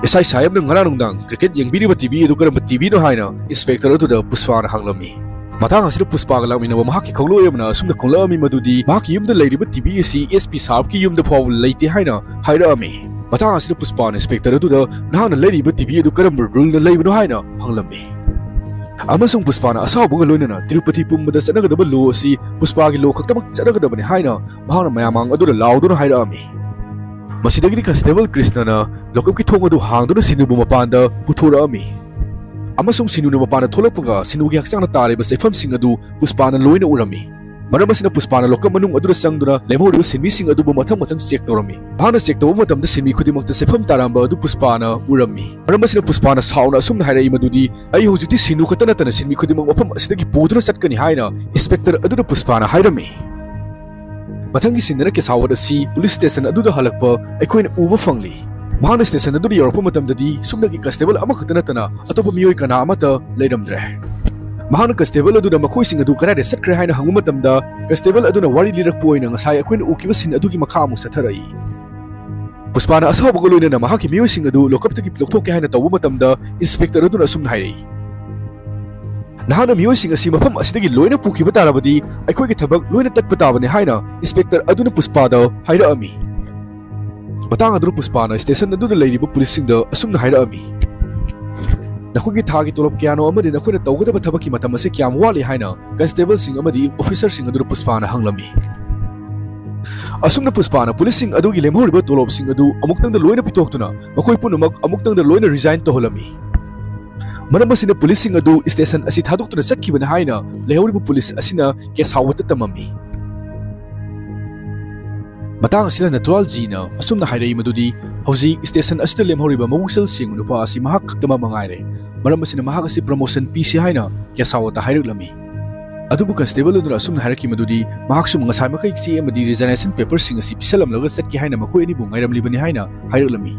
"ꯑꯦꯁ ꯑꯥꯏ ꯁꯥꯍꯦꯕꯅ ꯉꯔꯥꯡ ꯅꯨꯡꯗꯥꯡ ꯀ꯭ꯔꯤꯀꯦꯠ ꯌꯦꯡꯕꯤꯔꯤꯕ ꯇꯤ ꯚꯤ ꯑꯗꯨ ꯀꯔꯝꯕ ꯇꯤ ꯚꯤꯅꯣ?" ꯍꯥꯏꯅ ꯏꯟꯁꯄꯦꯛꯇꯔ ꯑꯗꯨꯗ ꯄꯨꯁꯄꯥꯅ ꯍꯪꯂꯝꯃꯤ꯫ ꯃꯇꯥꯡ ꯑꯁꯤꯗ ꯄꯨꯁꯄꯥꯒ ꯂꯥꯛꯃꯤꯟꯅꯕ ꯃꯍꯥꯛꯀꯤ ꯈꯣꯡꯂꯣꯏ ꯑꯃꯅ ꯑꯁꯨꯝꯅ ꯈꯣꯡꯂꯛꯂꯝꯃꯤ ꯃꯗꯨꯗꯤ ꯃꯍꯥꯛꯀꯤ ꯌꯨꯝꯗ ꯂꯩꯔꯤꯕ ꯇꯤ ꯚꯤ ꯑꯁꯤ ꯑꯦꯁ ꯄꯤ ꯁꯥꯍꯦꯕꯀꯤ ꯌꯨꯝꯗ ꯐꯥꯎꯕ ꯂꯩꯇꯦ ꯍꯥꯏꯅ ꯍꯥꯏꯔꯛꯂꯝꯃꯤ꯫ ꯃꯇꯥꯡ ꯑꯁꯤꯗ ꯄꯨꯁꯄꯥꯅ ꯏꯟꯁꯄꯦꯛꯇꯔ ꯑꯗꯨꯗ, "ꯅꯍꯥꯛꯅ ꯂꯩꯔꯤꯕ ꯇꯤ ꯚꯤ ꯑꯗꯨ ꯀꯔꯝꯕ ꯔꯨꯜꯅ ꯂꯩꯕꯅꯣ?" ꯍꯥꯏꯅ ꯍꯪꯂꯝꯃꯤ꯫ ꯑꯃꯁꯨꯡ ꯄꯨꯁꯄꯥꯅ ꯑꯁꯥꯎꯕꯒ ꯂꯣꯏꯅꯅ ꯇꯤꯔꯨꯄꯇꯤ ꯄꯨꯝꯕꯗ ꯆꯠꯅꯒꯗꯕ ꯂꯣ ꯑꯁꯤ ꯄꯨꯁꯄꯥꯒꯤ ꯂꯣ ꯈꯛꯇꯃꯛ ꯆꯠꯅꯒꯗꯕꯅꯤ ꯍꯥꯏꯅ ꯃꯍꯥꯛꯅ ꯃꯌꯥꯝ ꯃꯥꯡ ꯑꯗꯨꯗ ꯂꯥꯎꯗꯨꯅ ꯍꯥꯏꯔꯛꯂꯝꯃꯤ꯫ ꯃꯁꯤꯗꯒꯤꯗꯤ ꯀꯟꯁꯇꯦꯕꯜ ꯀ꯭ꯔꯤꯁꯅꯅ ꯂꯣꯀꯞꯀꯤ ꯊꯣꯡ ꯑꯗꯨ ꯍꯥꯡꯗꯨꯅ ꯁꯤꯅꯨꯕꯨ ꯃꯄꯥꯟꯗ ꯄꯨꯊꯣꯔꯛꯂꯝꯃꯤ꯫ ꯑꯃꯁꯨꯡ ꯁꯤꯅꯨꯅ ꯃꯄꯥꯟꯗ ꯊꯣꯛꯂꯛꯄꯒ ꯁꯤꯅꯨꯒꯤ ꯍꯛꯆꯥꯡꯗ ꯇꯥꯔꯤꯕ ꯆꯩꯐꯝꯁꯤꯡ ꯑꯗꯨ ꯄꯨꯁꯄꯥꯅ ꯂꯣꯏꯅ ꯎꯔꯝꯃꯤ꯫ ꯃꯔꯝ ꯑꯁꯤꯅ ꯄꯨꯁꯄꯥꯅ ꯂꯣꯀꯞ ꯃꯅꯨꯡ ꯑꯗꯨꯗ ꯆꯪꯗꯨꯅ ꯂꯦꯝꯍꯧꯔꯤꯕ ꯁꯤꯟꯃꯤꯁꯤꯡ ꯑꯗꯨꯕꯨ ꯃꯊꯪ ꯃꯊꯪ ꯆꯦꯛ ꯇꯧꯔꯝꯃꯤ꯫ ꯃꯍꯥꯛꯅ ꯆꯦꯛ ꯇꯧꯕ ꯃꯇꯝꯗ ꯁꯤꯟꯃꯤ ꯈꯨꯗꯤꯡꯃꯛꯇ ꯆꯩꯐꯝ ꯇꯥꯔꯝꯕ ꯑꯗꯨ ꯄꯨꯁꯄꯥꯅ ꯎꯔꯝꯃꯤ꯫ ꯃꯔꯝ ꯑꯁꯤꯅ ꯄꯨꯁꯄꯥꯅ ꯁꯥꯎꯅ ꯑꯁꯨꯝꯅ ꯍꯥꯏꯔꯛꯏ ꯃꯗꯨꯗꯤ, "ꯑꯩ ꯍꯧꯖꯤꯛꯇꯤ ꯁꯤꯅꯨ ꯈꯛꯇ ꯅꯠꯇꯅ ꯁꯤꯟꯃꯤ ꯈꯨꯗꯤꯡꯃꯛ ꯃꯐꯝ ꯑꯁꯤꯗꯒꯤ ꯄꯨꯗꯨꯅ ꯆꯠꯀꯅꯤ" ꯍꯥꯏꯅ ꯏꯟꯁꯄꯦꯛꯇꯔ ꯑꯗꯨꯗ ꯄꯨꯁꯄꯥꯅ ꯍꯥꯏꯔꯝꯃꯤ꯫ ꯃꯊꯪꯒꯤ ꯁꯤꯟꯗꯅ ꯀꯦꯁꯥꯋꯠ ꯑꯁꯤ ꯄꯨꯂꯤꯁ ꯁ꯭ꯇꯦꯁꯟ ꯑꯗꯨꯗ ꯍꯜꯂꯛꯄ ꯑꯩꯈꯣꯏꯅ ꯎꯕ ꯐꯪꯂꯤ꯫ ꯃꯍꯥꯛꯅ ꯁ꯭ꯇꯦꯁꯟ ꯑꯗꯨꯗ ꯌꯧꯔꯛꯄ ꯃꯇꯝꯗꯗꯤ ꯁꯨꯞꯅꯒꯤ ꯀꯟꯁꯇꯦꯕꯜ ꯑꯃꯈꯛꯇ ꯅꯠꯇꯅ ꯑꯇꯣꯞꯄ ꯃꯤꯑꯣꯏ ꯀꯅꯥ ꯑꯃꯠꯇ ꯂꯩꯔꯝꯗ꯭ꯔꯦ꯫ ꯃꯍꯥꯛꯅ ꯀꯟꯁꯇꯦꯕꯜ ꯑꯗꯨꯗ ꯃꯈꯣꯏꯁꯤꯡ ꯑꯗꯨ ꯀꯗꯥꯏꯗ ꯆꯠꯈ꯭ꯔꯦ ꯍꯥꯏꯅ ꯍꯪꯕ ꯃꯇꯝꯗ, ꯀꯟꯁꯇꯦꯕꯜ ꯑꯗꯨꯅ ꯋꯥꯔꯤ ꯂꯤꯔꯛꯄ ꯑꯣꯏꯅ ꯉꯁꯥꯏ ꯑꯩꯈꯣꯏꯅ ꯎꯈꯤꯕ ꯁꯤꯟ ꯑꯗꯨꯒꯤ ꯃꯈꯥ ꯑꯃꯨꯛ ꯆꯠꯊꯔꯛꯏ꯫ ꯄꯨꯁꯄꯥꯅ ꯑꯁꯥꯎꯕꯒ ꯂꯣꯏꯅꯅ ꯃꯍꯥꯛꯀꯤ ꯃꯤꯑꯣꯏꯁꯤꯡ ꯑꯗꯨ ꯂꯣꯀꯞꯇꯒꯤ ꯂꯧꯊꯣꯛꯀꯦ ꯍꯥꯏꯅ ꯇꯧꯕ ꯃꯇꯝꯗ, ꯏꯟꯁꯄꯦꯛꯇꯔ ꯑꯗꯨꯅ ꯑꯁꯨꯝꯅ ꯍꯥꯏꯔꯛꯏ, "ꯅꯍꯥꯛꯅ ꯃꯤꯑꯣꯏꯁꯤꯡ ꯑꯁꯤ ꯃꯐꯝ ꯑꯁꯤꯗꯒꯤ ꯂꯣꯏꯅ ꯄꯨꯈꯤꯕ ꯇꯥꯔꯕꯗꯤ ꯑꯩꯈꯣꯏꯒꯤ ꯊꯕꯛ ꯂꯣꯏꯅ ꯇꯠꯄ ꯇꯥꯕꯅꯤ" ꯍꯥꯏꯅ ꯏꯟꯁꯄꯦꯛꯇꯔ ꯑꯗꯨꯅ ꯄꯨꯁꯄꯥꯗ ꯍꯥꯏꯔꯛꯂꯝꯃꯤ꯫ ꯃꯇꯥꯡ ꯑꯗꯨꯗ ꯄꯨꯁꯄꯥꯅ ꯁ꯭ꯇꯦꯁꯟ ꯑꯗꯨꯗ ꯂꯩꯔꯤꯕ ꯄꯨꯂꯤꯁꯁꯤꯡꯗ ꯑꯁꯨꯝꯅ ꯍꯥꯏꯔꯛꯂꯝꯃꯤ, "ꯅꯈꯣꯏꯒꯤ ꯊꯥꯒꯤ ꯇꯣꯂꯣꯞ ꯀꯌꯥꯅꯣ ꯑꯃꯗꯤ ꯅꯈꯣꯏꯅ ꯇꯧꯒꯗꯕ ꯊꯕꯛꯀꯤ ꯃꯇꯝ ꯑꯁꯤ ꯀꯌꯥꯝ ꯋꯥꯠꯂꯤ?" ꯍꯥꯏꯅ ꯀꯟꯁꯇꯦꯕꯜꯁꯤꯡ ꯑꯃꯗꯤ ꯑꯣꯐꯤꯁꯔꯁꯤꯡ ꯑꯗꯨꯗ ꯄꯨꯁꯄꯥꯅ ꯍꯪꯂꯝꯃꯤ꯫ ꯑꯁꯨꯝꯅ ꯄꯨꯁꯄꯥꯅ ꯄꯨꯂꯤꯁꯁꯤꯡ ꯑꯗꯨꯒꯤ ꯂꯦꯝꯍꯧꯔꯤꯕ ꯇꯣꯂꯣꯞꯁꯤꯡ ꯑꯗꯨ ꯑꯃꯨꯛꯇꯪꯗ ꯂꯣꯏꯅ ꯄꯤꯊꯣꯛꯇꯨꯅ ꯃꯈꯣꯏ ꯄꯨꯝꯅꯃꯛ ꯑꯃꯨꯛꯇꯪꯗ ꯂꯣꯏꯅ ꯔꯤꯖꯥꯏꯟ ꯇꯧꯍꯜꯂꯝꯃꯤ꯫ ꯃꯔꯝ ꯑꯁꯤꯅ ꯄꯨꯂꯤꯁꯁꯤꯡ ꯑꯗꯨ ꯁ꯭ꯇꯦꯁꯟ ꯑꯁꯤ ꯊꯥꯗꯣꯛꯇꯨꯅ ꯆꯠꯈꯤꯕꯅꯤ ꯍꯥꯏꯅ ꯂꯩꯍꯧꯔꯤꯕ ꯄꯨꯂꯤꯁ ꯑꯁꯤꯅ ꯀꯦꯁꯥꯋꯠꯇ ꯇꯝꯂꯝꯃꯤ꯫ ꯃꯇꯥꯡ ꯑꯁꯤꯗ ꯅꯇꯨꯔꯥꯜ ꯖꯤꯅ ꯑꯁꯨꯝꯅ ꯍꯥꯏꯔꯛꯏ ꯃꯗꯨꯗꯤ, "ꯍꯧꯖꯤꯛ ꯁ꯭ꯇꯦꯁꯟ ꯑꯁꯤꯗ ꯂꯦꯝꯍꯧꯔꯤꯕ ꯃꯕꯨꯛꯆꯦꯜ ꯁꯦꯡꯕ ꯅꯨꯄꯥ ꯑꯁꯤ ꯃꯍꯥꯛ ꯈꯛꯇꯃꯛ ꯃꯉꯥꯏꯔꯦ꯫ ꯃꯔꯝ ꯑꯁꯤꯅ ꯃꯍꯥꯛ ꯑꯁꯤ ꯄ꯭ꯔꯃꯣꯁꯟ ꯄꯤꯁꯤ" ꯍꯥꯏꯅ ꯀꯦꯁꯥꯋꯠꯇ ꯍꯥꯏꯔꯛꯂꯝꯃꯤ꯫ ꯑꯗꯨꯕꯨ ꯀꯟꯁꯇꯦꯕꯜ ꯑꯗꯨꯅ ꯑꯁꯨꯝꯅ ꯍꯥꯏꯔꯛꯈꯤ ꯃꯗꯨꯗꯤ ꯃꯍꯥꯛꯁꯨ ꯉꯁꯥꯏꯃꯈꯩ ꯆꯦ ꯑꯃꯗꯤ ꯔꯤꯖꯥꯏꯅꯦꯁꯟ ꯄꯦꯄꯔꯁꯤꯡ ꯑꯁꯤ ꯄꯤꯁꯜꯂꯝꯂꯒ ꯆꯠꯀꯦ ꯍꯥꯏꯅ ꯃꯈꯣꯏ ꯑꯅꯤꯕꯨ ꯉꯥꯏꯔꯝꯂꯤꯕꯅꯤ ꯍꯥꯏꯅ ꯍꯥꯏꯔꯛꯂꯝꯃꯤ꯫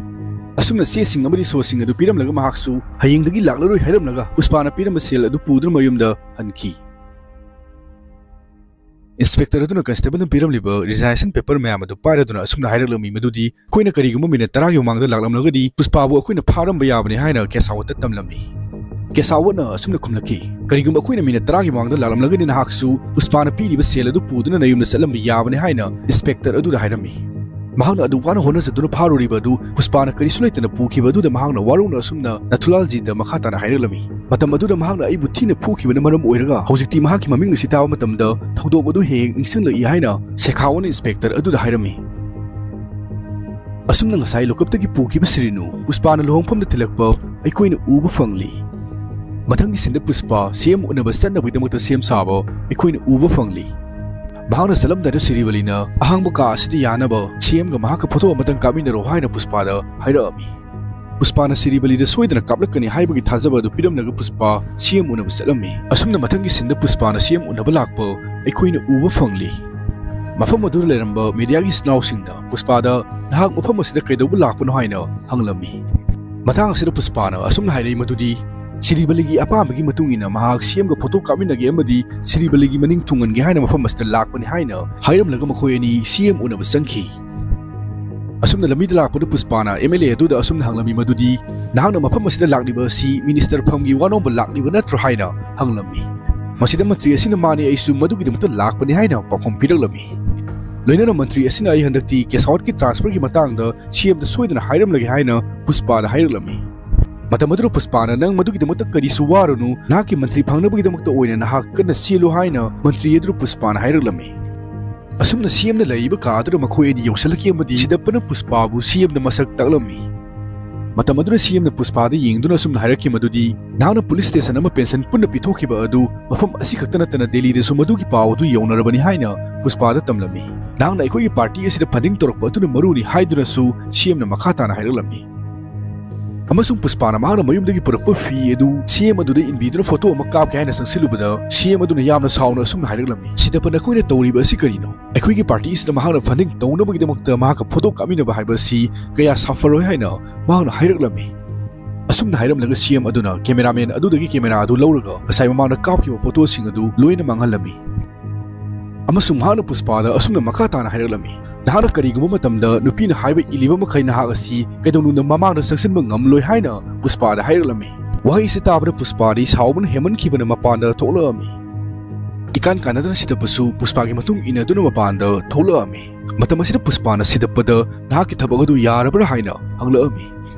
ꯑꯁꯨꯝꯅ ꯆꯦꯁꯤꯡ ꯑꯃꯗꯤ ꯁꯣꯁꯤꯡ ꯑꯗꯨ ꯄꯤꯔꯝꯂꯒ ꯃꯍꯥꯛꯁꯨ ꯍꯌꯦꯡꯗꯒꯤ ꯂꯥꯛꯂꯔꯣꯏ ꯍꯥꯏꯔꯝꯂꯒ ꯄꯨꯁꯄꯥꯅ ꯄꯤꯔꯝꯕ ꯁꯦꯜ ꯑꯗꯨ ꯄꯨꯗꯨꯅ ꯃꯌꯨꯝꯗ ꯍꯟꯈꯤ꯫ ꯏꯟꯁꯄꯦꯛꯇꯔ ꯑꯗꯨꯅ ꯀꯟꯁꯇꯦꯕꯜꯅ ꯄꯤꯔꯝꯂꯤꯕ ꯔꯤꯖꯥꯏꯅꯦꯁꯟ ꯄꯦꯄꯔ ꯃꯌꯥꯝ ꯑꯗꯨ ꯄꯥꯏꯔꯗꯨꯅ ꯑꯁꯨꯝꯅ ꯍꯥꯏꯔꯛꯂꯝꯃꯤ ꯃꯗꯨꯗꯤ, "ꯑꯩꯈꯣꯏꯅ ꯀꯔꯤꯒꯨꯝꯕ ꯃꯤꯅꯠ ꯇꯔꯥꯒꯤ ꯃꯃꯥꯡꯗ ꯂꯥꯛꯂꯝꯂꯒꯗꯤ ꯄꯨꯁꯄꯥꯕꯨ ꯑꯩꯈꯣꯏꯅ ꯐꯥꯔꯝꯕ ꯌꯥꯕꯅꯤ" ꯍꯥꯏꯅ ꯀꯦꯁꯥꯋꯠꯇ ꯇꯝꯂꯝꯃꯤ꯫ ꯀꯦꯁꯥꯋꯠꯅ ꯑꯁꯨꯝꯅ ꯈꯨꯝꯂꯛꯈꯤ, "ꯀꯔꯤꯒꯨꯝꯕ ꯑꯩꯈꯣꯏꯅ ꯃꯤꯅꯠ ꯇꯔꯥꯒꯤ ꯃꯃꯥꯡꯗ ꯂꯥꯛꯂꯝꯂꯒꯗꯤ ꯅꯍꯥꯛꯁꯨ ꯄꯨꯁꯄꯥꯅ ꯄꯤꯔꯤꯕ ꯁꯦꯜ ꯑꯗꯨ ꯄꯨꯗꯨꯅ ꯅꯌꯨꯝꯗ ꯆꯠꯂꯝꯕ ꯌꯥꯕꯅꯤ" ꯍꯥꯏꯅ ꯏꯟꯁꯄꯦꯛꯇꯔ ꯑꯗꯨꯗ ꯍꯥꯏꯔꯝꯃꯤ꯫ ꯃꯍꯥꯛꯅ ꯑꯗꯨ ꯋꯥꯅ ꯍꯣꯠꯅꯖꯗꯨꯅ ꯐꯥꯔꯨꯔꯤꯕ ꯑꯗꯨ ꯄꯨꯁꯄꯥꯅ ꯀꯔꯤꯁꯨ ꯂꯩꯇꯅ ꯄꯨꯈꯤꯕ ꯑꯗꯨꯗ ꯃꯍꯥꯛꯅ ꯋꯥꯔꯧꯅ ꯑꯁꯨꯝꯅ ꯅꯊꯨꯂꯥꯜꯖꯤꯗ ꯃꯈꯥ ꯇꯥꯅ ꯍꯥꯏꯔꯛꯂꯝꯃꯤ, "ꯃꯇꯝ ꯑꯗꯨꯗ ꯃꯍꯥꯛꯅ ꯑꯩꯕꯨ ꯊꯤꯅ ꯐꯨꯈꯤꯕꯅ ꯃꯔꯝ ꯑꯣꯏꯔꯒ ꯍꯧꯖꯤꯛꯇꯤ ꯃꯍꯥꯛꯀꯤ ꯃꯃꯤꯡ ꯑꯁꯤ ꯇꯥꯕ ꯃꯇꯝꯗ ꯊꯧꯗꯣꯛ ꯑꯗꯨ ꯍꯦꯛ ꯍꯦꯛ ꯅꯤꯡꯁꯤꯡꯂꯛꯏ" ꯍꯥꯏꯅ ꯁꯦꯈꯥꯋꯠꯅ ꯏꯟꯁꯄꯦꯛꯇꯔ ꯑꯗꯨꯗ ꯍꯥꯏꯔꯝꯃꯤ꯫ ꯑꯁꯨꯝꯅ ꯉꯁꯥꯏ ꯂꯣꯀꯞꯇꯒꯤ ꯄꯨꯈꯤꯕ ꯁꯤꯔꯤꯅꯨ ꯄꯨꯁꯄꯥꯅ ꯂꯨꯍꯣꯡꯐꯝꯗ ꯊꯤꯜꯂꯛꯄ ꯑꯩꯈꯣꯏꯅ ꯎꯕ ꯐꯪꯂꯤ꯫ ꯃꯊꯪꯒꯤ ꯁꯤꯟꯗ ꯄꯨꯁꯄꯥ ꯁꯤ ꯑꯦꯝ ꯎꯅꯕ ꯆꯠꯅꯕꯒꯤꯗꯃꯛꯇ ꯁꯦꯝ ꯁꯥꯕ ꯑꯩꯈꯣꯏꯅ ꯎꯕ ꯐꯪꯂꯤ꯫ ꯃꯍꯥꯛꯅ ꯆꯠꯂꯝꯗꯥꯏꯗ ꯁꯤꯔꯤꯕꯂꯤꯅ ꯑꯍꯥꯡꯕ ꯀꯥ ꯑꯁꯤꯗ ꯌꯥꯅꯕ ꯁꯤ ꯑꯦꯝꯒ ꯃꯍꯥꯛꯀ ꯐꯣꯇꯣ ꯑꯃꯇꯪ ꯀꯥꯞꯃꯤꯟꯅꯔꯣ ꯍꯥꯏꯅ ꯄꯨꯁꯄꯥꯗ ꯍꯥꯏꯔꯛꯑꯝꯃꯤ꯫ ꯄꯨꯁꯄꯥꯅ ꯁꯤꯔꯤꯕꯂꯤꯗ ꯁꯣꯏꯗꯅ ꯀꯥꯞꯂꯛꯀꯅꯤ ꯍꯥꯏꯕꯒꯤ ꯊꯥꯖꯕ ꯑꯗꯨ ꯄꯤꯔꯝꯂꯒ ꯄꯨꯁꯄꯥ ꯁꯤ ꯑꯦꯝ ꯎꯅꯕ ꯆꯠꯂꯝꯃꯤ꯫ ꯑꯁꯨꯝꯅ ꯃꯊꯪꯒꯤ ꯁꯤꯟꯗ ꯄꯨꯁꯄꯥꯅ ꯁꯤ ꯑꯦꯝ ꯎꯅꯕ ꯂꯥꯛꯄ ꯑꯩꯈꯣꯏꯅ ꯎꯕ ꯐꯪꯂꯤ꯫ ꯃꯐꯝ ꯑꯗꯨꯗ ꯂꯩꯔꯝꯕ ꯃꯤꯗꯤꯌꯥꯒꯤ ꯏꯆꯤꯟꯅꯥꯎꯁꯤꯡꯅ ꯄꯨꯁꯄꯥꯗ, "ꯅꯍꯥꯛ ꯃꯐꯝ ꯑꯁꯤꯗ ꯀꯩꯗꯧꯕ ꯂꯥꯛꯄꯅꯣ?" ꯍꯥꯏꯅ ꯍꯪꯂꯝꯃꯤ꯫ ꯃꯇꯥꯡ ꯑꯁꯤꯗ ꯄꯨꯁꯄꯥꯅ ꯑꯁꯨꯝꯅ ꯍꯥꯏꯔꯛꯏ ꯃꯗꯨꯗꯤ, ꯁꯤꯔꯤꯕꯂꯤꯒꯤ ꯑꯄꯥꯝꯕꯒꯤ ꯃꯇꯨꯡ ꯏꯟꯅ ꯃꯍꯥꯛ ꯁꯤ ꯑꯦꯝꯒ ꯐꯣꯇꯣ ꯀꯥꯞꯃꯤꯟꯅꯒꯦ ꯑꯃꯗꯤ ꯁꯤꯔꯤꯕꯂꯤꯒꯤ ꯃꯅꯤꯡ ꯊꯨꯡꯍꯟꯒꯦ ꯍꯥꯏꯅ ꯃꯐꯝ ꯑꯁꯤꯗ ꯂꯥꯛꯄꯅꯤ ꯍꯥꯏꯅ ꯍꯥꯏꯔꯝꯂꯒ ꯃꯈꯣꯏ ꯑꯅꯤ ꯁꯤ ꯑꯦꯝ ꯎꯅꯕ ꯆꯪꯈꯤ꯫ ꯑꯁꯨꯝꯅ ꯂꯝꯕꯤꯗ ꯂꯥꯛꯄꯗ ꯄꯨꯁꯄꯥꯅ ꯑꯦꯝ ꯑꯦꯜ ꯑꯦ ꯑꯗꯨꯗ ꯑꯁꯨꯝꯅ ꯍꯪꯂꯝꯃꯤ ꯃꯗꯨꯗꯤ, "ꯅꯍꯥꯛꯅ ꯃꯐꯝ ꯑꯁꯤꯗ ꯂꯥꯛꯂꯤꯕ ꯑꯁꯤ ꯃꯤꯅꯤꯁꯇꯔ ꯐꯝꯒꯤ ꯋꯥꯅꯣꯝꯕ ꯂꯥꯛꯂꯤꯕ ꯅꯠꯇ꯭ꯔꯣ?" ꯍꯥꯏꯅ ꯍꯪꯂꯝꯃꯤ꯫ ꯃꯁꯤꯗ ꯃꯟꯇ꯭ꯔꯤ ꯑꯁꯤꯅ, "ꯃꯥꯅꯤ, ꯑꯩꯁꯨ ꯃꯗꯨꯒꯤꯗꯃꯛꯇ ꯂꯥꯛꯄꯅꯤ" ꯍꯥꯏꯅ ꯄꯥꯎꯈꯨꯝ ꯄꯤꯔꯛꯂꯝꯃꯤ꯫ ꯂꯣꯏꯅꯅ ꯃꯟꯇ꯭ꯔꯤ ꯑꯁꯤꯅ ꯑꯩ ꯍꯟꯗꯛꯇꯤ ꯀꯦꯁꯥꯎꯠꯀꯤ ꯇ꯭ꯔꯥꯟꯁꯐꯔꯒꯤ ꯃꯇꯥꯡꯗ ꯁꯤ ꯑꯦꯝꯗ ꯁꯣꯏꯗꯅ ꯍꯥꯏꯔꯝꯂꯒꯦ ꯍꯥꯏꯅ ꯄꯨꯁꯄꯥꯗ ꯍꯥꯏꯔꯛꯂꯝꯃꯤ꯫ ꯃꯇꯝ ꯑꯗꯨꯗ ꯄꯨꯁꯄꯥꯅ, "ꯅꯪ ꯃꯗꯨꯒꯤꯗꯃꯛꯇ ꯀꯔꯤꯁꯨ ꯋꯥꯔꯨꯅꯨ, ꯅꯍꯥꯛꯀꯤ ꯃꯟꯇ꯭ꯔꯤ ꯐꯪꯅꯕꯒꯤꯗꯃꯛꯇ ꯑꯣꯏꯅ ꯅꯍꯥꯛ ꯀꯟꯅ ꯆꯦꯜꯂꯨ" ꯍꯥꯏꯅ ꯃꯟꯇ꯭ꯔꯤ ꯑꯗꯨ ꯄꯨꯁꯄꯥꯅ ꯍꯥꯏꯔꯛꯂꯝꯃꯤ꯫ ꯑꯁꯨꯝꯅ ꯁꯤ ꯑꯦꯝꯅ ꯂꯩꯔꯤꯕ ꯀꯥ ꯑꯗꯨꯗ ꯃꯈꯣꯏ ꯑꯅꯤ ꯌꯧꯁꯤꯜꯂꯛꯈꯤ ꯑꯃꯗꯤ ꯁꯤꯗꯞꯄꯅ ꯄꯨꯁꯄꯥꯕꯨ ꯁꯤ ꯑꯦꯝꯗ ꯃꯁꯛ ꯇꯥꯛꯂꯝꯃꯤ꯫ ꯃꯇꯝ ꯑꯗꯨꯗ ꯁꯤ ꯑꯦꯝꯅ ꯄꯨꯁꯄꯥꯗ ꯌꯦꯡꯗꯨꯅ ꯑꯁꯨꯝꯅ ꯍꯥꯏꯔꯛꯈꯤ ꯃꯗꯨꯗꯤ, "ꯅꯍꯥꯛꯅ ꯄꯨꯂꯤꯁ ꯁ꯭ꯇꯦꯁꯟ ꯑꯃ ꯄꯦꯟꯁꯟ ꯄꯨꯟꯅ ꯄꯤꯊꯣꯛꯈꯤꯕ ꯑꯗꯨ ꯃꯐꯝ ꯑꯁꯤꯈꯛꯇ ꯅꯠꯇꯅ ꯗꯦꯜꯂꯤꯗꯁꯨ ꯃꯗꯨꯒꯤ ꯄꯥꯎ ꯑꯗꯨ ꯌꯧꯅꯔꯕꯅꯤ" ꯍꯥꯏꯅ ꯄꯨꯁꯄꯥꯗ ꯇꯝꯂꯝꯃꯤ꯫ "ꯅꯍꯥꯛꯅ ꯑꯩꯈꯣꯏꯒꯤ ꯄꯥꯔꯇꯤ ꯑꯁꯤꯗ ꯐꯟꯗꯤꯡ ꯇꯧꯔꯛꯄ ꯑꯗꯨꯅ ꯃꯔꯨꯅꯤ" ꯍꯥꯏꯗꯨꯅꯁꯨ ꯁꯤ ꯑꯦꯝꯅ ꯃꯈꯥ ꯇꯥꯅ ꯍꯥꯏꯔꯛꯂꯝꯃꯤ꯫ ꯑꯃꯁꯨꯡ ꯄꯨꯁꯄꯥꯅ ꯃꯍꯥꯛꯅ ꯃꯌꯨꯝꯗꯒꯤ ꯄꯨꯔꯛꯄ ꯐꯤ ꯑꯗꯨ ꯁꯤ ꯑꯦꯝ ꯑꯗꯨꯗ ꯏꯟꯕꯤꯗꯨꯅ ꯐꯣꯇꯣ ꯑꯃ ꯀꯥꯞꯀꯦ ꯍꯥꯏꯅ ꯆꯪꯁꯤꯜꯂꯨꯕꯗ, ꯁꯤ ꯑꯦꯝ ꯑꯗꯨꯅ ꯌꯥꯝꯅ ꯁꯥꯎꯅ ꯑꯁꯨꯝꯅ ꯍꯥꯏꯔꯛꯂꯝꯃꯤ, "ꯁꯤꯗꯞꯄ, ꯅꯈꯣꯏꯅ ꯇꯧꯔꯤꯕ ꯑꯁꯤ ꯀꯔꯤꯅꯣ? ꯑꯩꯈꯣꯏꯒꯤ ꯄꯥꯔꯇꯤ ꯑꯁꯤꯗ ꯃꯍꯥꯛꯅ ꯐꯟꯗꯤꯡ ꯇꯧꯅꯕꯒꯤꯗꯃꯛꯇ ꯃꯍꯥꯛꯀ ꯐꯣꯇꯣ ꯀꯥꯞꯃꯤꯟꯅꯕ ꯍꯥꯏꯕ ꯑꯁꯤ ꯀꯌꯥ ꯁꯥꯐꯔꯣꯏ" ꯍꯥꯏꯅ ꯃꯍꯥꯛꯅ ꯍꯥꯏꯔꯛꯂꯝꯃꯤ꯫ ꯑꯁꯨꯝꯅ ꯍꯥꯏꯔꯝꯂꯒ ꯁꯤ ꯑꯦꯝ ꯑꯗꯨꯅ ꯀꯦꯃꯦꯔꯥꯃꯦꯟ ꯑꯗꯨꯗꯒꯤ ꯀꯦꯃꯦꯔꯥ ꯑꯗꯨ ꯂꯧꯔꯒ ꯉꯁꯥꯏ ꯃꯃꯥꯡꯗ ꯀꯥꯞꯈꯤꯕ ꯐꯣꯇꯣꯁꯤꯡ ꯑꯗꯨ ꯂꯣꯏꯅ ꯃꯥꯡꯍꯜꯂꯝꯃꯤ꯫ ꯑꯃꯁꯨꯡ ꯃꯍꯥꯛꯅ ꯄꯨꯁꯄꯥꯗ ꯑꯁꯨꯝꯅ ꯃꯈꯥ ꯇꯥꯅ ꯍꯥꯏꯔꯛꯂꯝꯃꯤ, "ꯅꯍꯥꯛꯅ ꯀꯔꯤꯒꯨꯝꯕ ꯃꯇꯝꯗ ꯅꯨꯄꯤꯅ ꯍꯥꯏꯕ ꯏꯜꯂꯤꯕ ꯃꯈꯩ ꯅꯍꯥꯛ ꯑꯁꯤ ꯀꯩꯗꯧꯅꯨꯡꯗ ꯃꯃꯥꯡꯗ ꯆꯪꯁꯤꯟꯕ ꯉꯝꯂꯣꯏ" ꯍꯥꯏꯅ ꯄꯨꯁꯄꯥꯗ ꯍꯥꯏꯔꯛꯂꯝꯃꯤ꯫ ꯋꯥꯍꯩ ꯑꯁꯤ ꯇꯥꯕꯗ ꯄꯨꯁꯄꯥꯗꯤ ꯁꯥꯎꯕꯅ ꯍꯦꯟꯃꯟꯈꯤꯕꯅ ꯃꯄꯥꯟꯗ ꯊꯣꯛꯂꯛꯂꯝꯃꯤ꯫ ꯏꯀꯥꯟ ꯀꯥꯟꯅꯗꯅ ꯁꯤꯗꯞꯄꯁꯨ ꯄꯨꯁꯄꯥꯒꯤ ꯃꯇꯨꯡ ꯏꯟꯅꯗꯨꯅ ꯃꯄꯥꯟꯗ ꯊꯣꯛꯂꯛꯂꯝꯃꯤ꯫ ꯃꯇꯝ ꯑꯁꯤꯗ ꯄꯨꯁꯄꯥꯅ ꯁꯤꯗꯞꯄꯗ, "ꯅꯍꯥꯛꯀꯤ ꯊꯕꯛ ꯑꯗꯨ ꯌꯥꯔꯕ꯭ꯔꯥ?" ꯍꯥꯏꯅ ꯍꯪꯂꯛꯂꯝꯃꯤ꯫